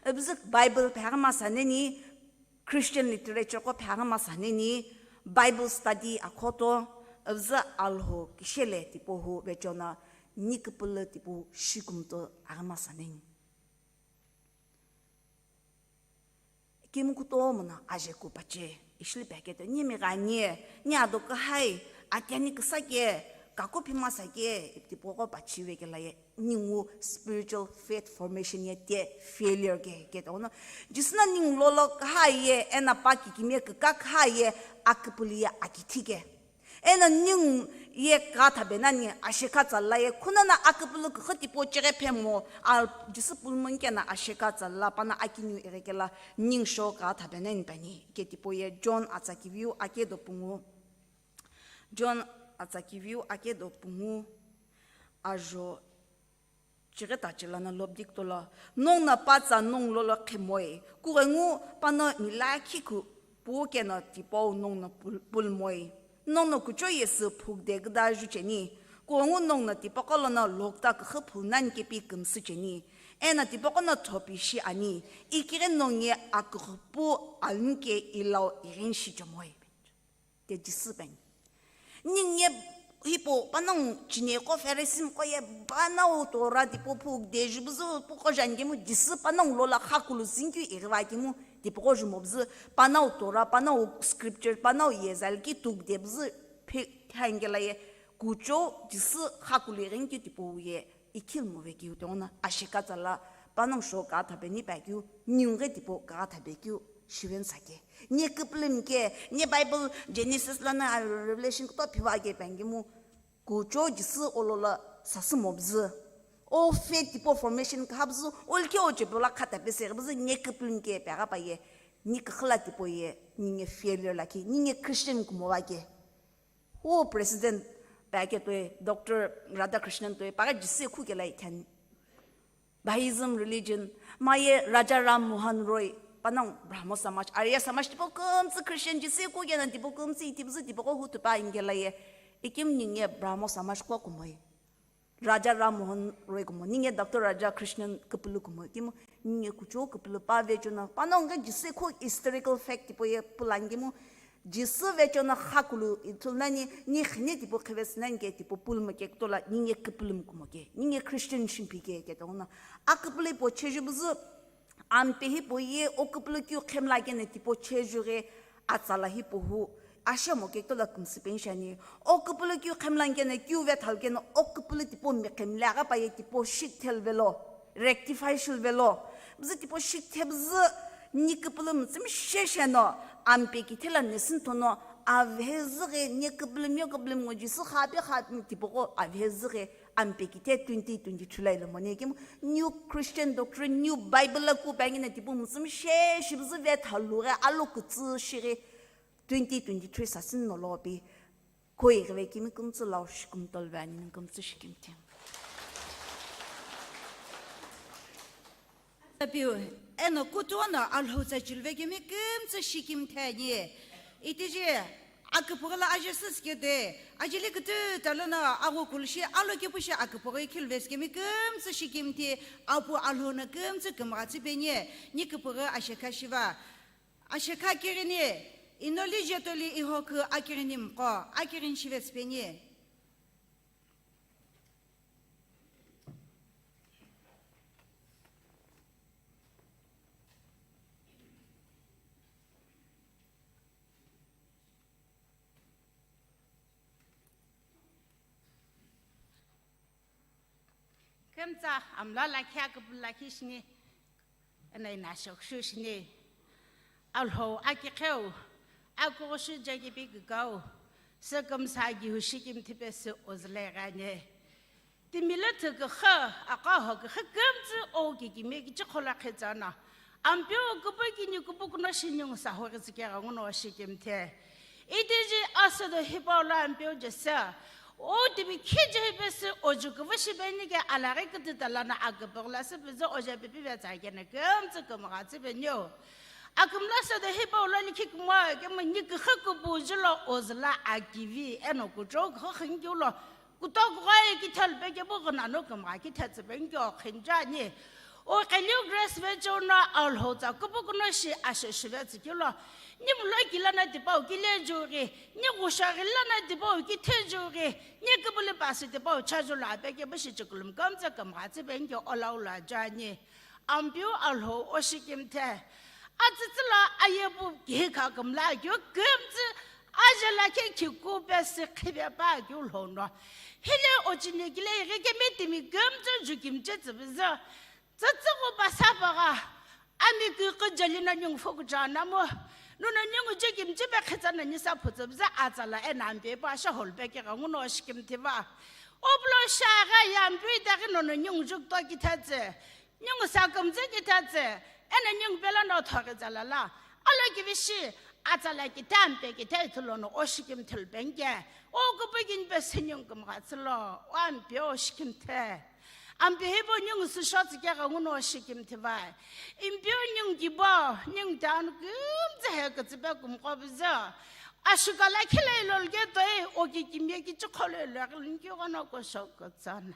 Ibuzü Bible phe aghi masa nani, Christian literature qo phe aghi masa nani, Bible study akhoto, ibuzü Alhou kishele tipau hu vechono ni küpülü tipau shikumto aghi masa nani. Kemu kutomo no ajeku pache, ishili pekete, ni mighani, ni ado kühai, ateni küsa ke, kaku phimasa ke, tipau qo pachive kela ye. Ningu spiritual faith formation ye te failure ke, ke tono. Jisü no ningu lolo küha ye, eno pa kikimiye küka küha ye, aküpülü ye akithi ke. Eno ningu ye küthabe nani ashekha tsala ye, kunono aküpülü küxü tipau cheghi phemo, a, Jisü pulumoni keno ashekha tsala, pano akiniu ighi kela ningu shou küthabe nani peni, ke tipau ye John atsa kiviu ake do pungu. John atsa kiviu ake do pungu ajo chighi tachi lono lobdikutolo, nongu no pa tsa nongu lolo khemoi, kughengu pano milakhi ku pu keno tipau nongu no pul-, pulumoi. Nongu no kuchou ye sü phukde küda ju cheni, kughengu nongu no tipaqo lono lokta küxü phulu nani kepi kümsü cheni, eno tipaqo no thopi shi ani, ikighi nongu ye aküxü pu alni ke ilau ighini shi chemoi. Ke Jisü peni. Ningu ye hipau panongu chine qo Pharisee qo ye panongu Torah tipau phukde ju buzü puqo jani kemu Jisü panongu lolo khakulu zünikeu ighiva kemu tipaqo jumo buzü panongu Torah, panongu scripture, panongu ye zalki tukde buzü phe khangela ye kuchou Jisü khakulu ighinikeu tipau ye ikhilmu vekeu tono ashekha tsala panongu shou küthabe ni pekeu ningu ghi tipau küthabe keu shiven sake. Ni küpülümi ke, ni Bible Genesis lono Revelation kuto phiva ke pengemu kuchou Jisü ololo sasü mobzü. O faith tipau formation küha buzü, olkhe o chepe lo khata peseghi buzü ni küpülümi ke pegha pa ye, ni küxü lo tipau ye, ningu ye failure lakhi, ningu ye Christian kumo va ke. Wu president pa ketoi Doctor Radhakrishnan toi pa Jisü khu kela ithani. Bahaism religion, maye Raja Ram Mohan Roy, Panongu Brahmo Samaj, Arya Samaj tipau kümtsü Christian Jisü kukena tipau kümtsü itipuzü tipaqo hutupa ingela ye. Ikimu ninge Brahmo Samaj qo kumoi. Raja Ram Mohan Roy kumo, ninge Doctor Radhakrishnan küpülü kumo, kimu ninge kuchou küpülü pa vechona, panongu Jisü khu historical fact tipau ye pulani kimu, Jisü vechona khakulu ithulu nani, ni khine tipau khivesü nani ke tipau pulmo ke kutola, ninge küpülü kumo ke, ninge Christian shimpi ke, ke tongona. A küpülü po chejubuzü, Ampe hipau ye o küpülü keu khemla kena tipau chejughi atsala hipau hu ashemo kektola kümsü penshani. O küpülü keu khemla kena keu vethalu kena o küpülü tipau miqhemle aghi pa ye tipau shikthel velo, rectify shil velo. Bzü tipau shikthe bzü ni küpülü mütsümshe sheno ampe kithela nesün thono avhezüghi ni küpülü mio küpülü ngo Jisü khape khape tipau qo avhezüghi Ampe kithe twenty twenty-three la ilo moni kimu New Christian Doctrine, New Bible la ku bangi na tipau mütsümshe shibzü vethalu ghi alo kütsü shighi twenty twenty-three sasü no lo pi koi ghi ve kimi kümtsü lau shi kümtol ve ani nung kümtsü shi kimthe. Tapiu, eno kutuono Alhou tsa chilve kimi kümtsü shi kimthe ani. Itiji, aküpüghü la aje süsü kede, ajeli kütü talono aghu kulushi alo kepu shi aküpüghü khilvesi kimi kümtsü shi kimthi, apu Alhou no kümtsü kümgha tsü peni, ni küpüghü ashekha shiva. Ashekha kirini, inoli jetoli iho kü akirini mqo, akirini shivesi peni. Kümtsa amla lakhi aküpülü lakhi shini, ena ina shokshu shini. Alhou akiqheu, akughushu jakipi kükau, sükümsa gihu shikimthi pesü ozüle ghani. Timilo thüküxü, aqaho küxü kümtsü o kikimi kichikhola khitsana. Ampeu küpü kini küpü kuno shiningu sahu ghitsükegha nguno shikimthe. Itiji asüdo hipau lo Ampeu Jisü. O timi khije hipesü oju küvü shipeni ke alaghi kütü talana aküpüghü la süpüzü oja pipi vetsakena kümtsü kümgha tsüpeniu. Akümla südo hipau lo likhi kumo kemu ni küxü küpü julo ozüla akivi eno kuchou küxü khünkiu lo. Kutokughoi kithelu pekepu ghunanu kümgha kithetsü penkeu khinjani. O qheliu Grace vecheu no Alhou tsa küpü kuno shi ashe shivetsü kilo. Ni mulo kilana tipau kile jughi, ni ghusha ghilana tipau kithe jughi, ni küpülü pasi tipau chajula pekepu shi chikulum kümtsü kümgha tsü penkeu olau lo ajani. Ampeu Alhou o shikimthe. Atsütsü lo ayepu kihikha kümla keu kümtsü ajela khe khiku pesü khipe pa keu lhono. Hile ochine kile ighi kemi timi kümtsü jukimche tsüpüzü. Tsütsüghu pasapagha. Ami kükü jeli no ningu fokuchana mo. Nono ningu jekimche pe khitsana nisa phutsüpüzü atsala ena ampe pa shahol pekegha nguno shikimthiva. Opulo shagha yampi daghi nono ningu jukto kithetsü. Ningu sakümtsü kithetsü, ena ningu pelo no thoghi tsala la. Alo kivishi, atsala kithe ampe kithe ithulu no o shikimthe lu penke. O küpü kini pesü ningu kümgha tsülo, o ampe o shikimthe. Ampe hipau ningu süsho tsükegha nguno o shikimthe vai. Impeu ningu kibo, ningu tanu kümtsü he kütsüpe kümqo püzü. Ashuka la khile ilolge toi, o kikimiye kichikholo ilo aghilini kighono kosho kütsana.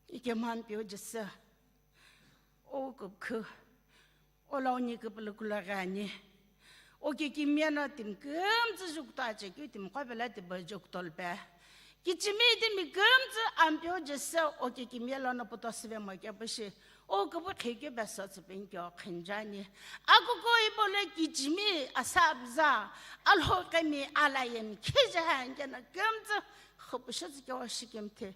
Ikemu Ampeu Jisü, o küpükhü, o launi küpülü kulo ghani, o kikimiye no timi kümtsü jukto achekeu timi qo pelo tipau jukto lupe. Kichimi timi kümtsü Ampeu Jisü, o kikimiye lono puto süvemo kepu shi, o küpü khikeu peso tsüpenkeu khinjani. Akuko ipolo kichimi asapüza, Alhou kemi alayemi khije hankeno kümtsü, Xüpüshütsü kewa shikimthe.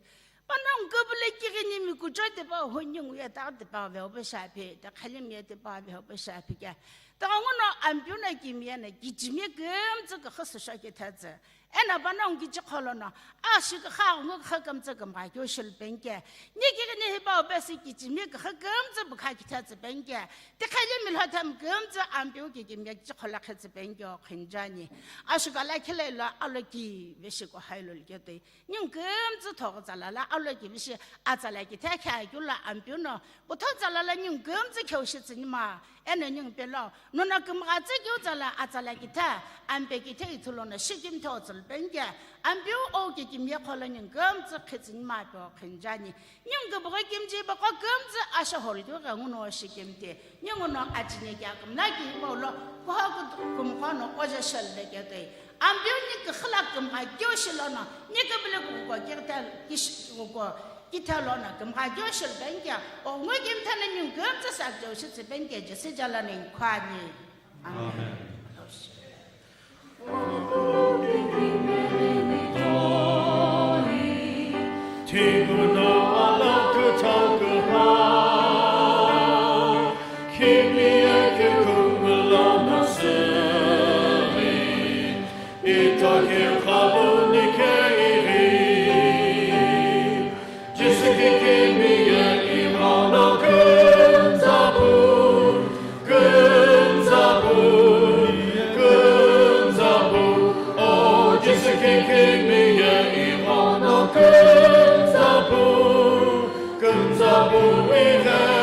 Panongu küpülü kighini mi Kuchou tipau hu ningu ye taghi tipau veu pe shiapi, tikheli mi ye tipau veu pe shiapi ke. Tighenguno Ampeu no kimiye no kichimi kümtsü küxü sü shokithe tsü. Eno panongu kichikho lono, ashi küxü aghengu küxü kümtsü kümgha keu shilu penike. Ni kighini hipau pesü kichimi küxü kümtsü pükha kithe tsü penike. Tikheli mi lhothe mi kümtsü Ampeu kikimiye kichikho lakhi tsü penike o khunjani. Ashuka lakhi leilo aloki veshiko hailo liketoi. Ningu kümtsü thoghi tsala la aloki vishi atsala kithe khea keu lo Ampeu no putho tsala la ningu kümtsü kheu shitsü nima. Eno ningu pelo nono kümgha tsü keu tsala atsala kithe, Ampe kithe ithulu no shikimthe otsülu penike. Ampeu o kikimiye kholo ningu kümtsü khitsü nima pe o khunjani. Ningu kübüghi kimchi baqo kümtsü asho holu keu ghenguno shikimthe. Ninguno achine kea kümla ki hipau lo kuha kumqo no oje shelu leketoi. Ampeu ni küxü la kümgha keu shilono, ni kübüli kuko kithe, kish-, kuko kithe lono kümgha keu shilu penike, o ngu kimthe no ningu kümtsü sa keu shitsü penike, Jisü jala name khwani. Amen. Amen. Tiguna ala kuthau kuha, kimiye kikungula nasiri, ita kikhalu nike iri. Jisü kikimiye ighono künzapu, künzapu, künzapu. O Jisü kikimiye ighono künzapu, künzapu ighe.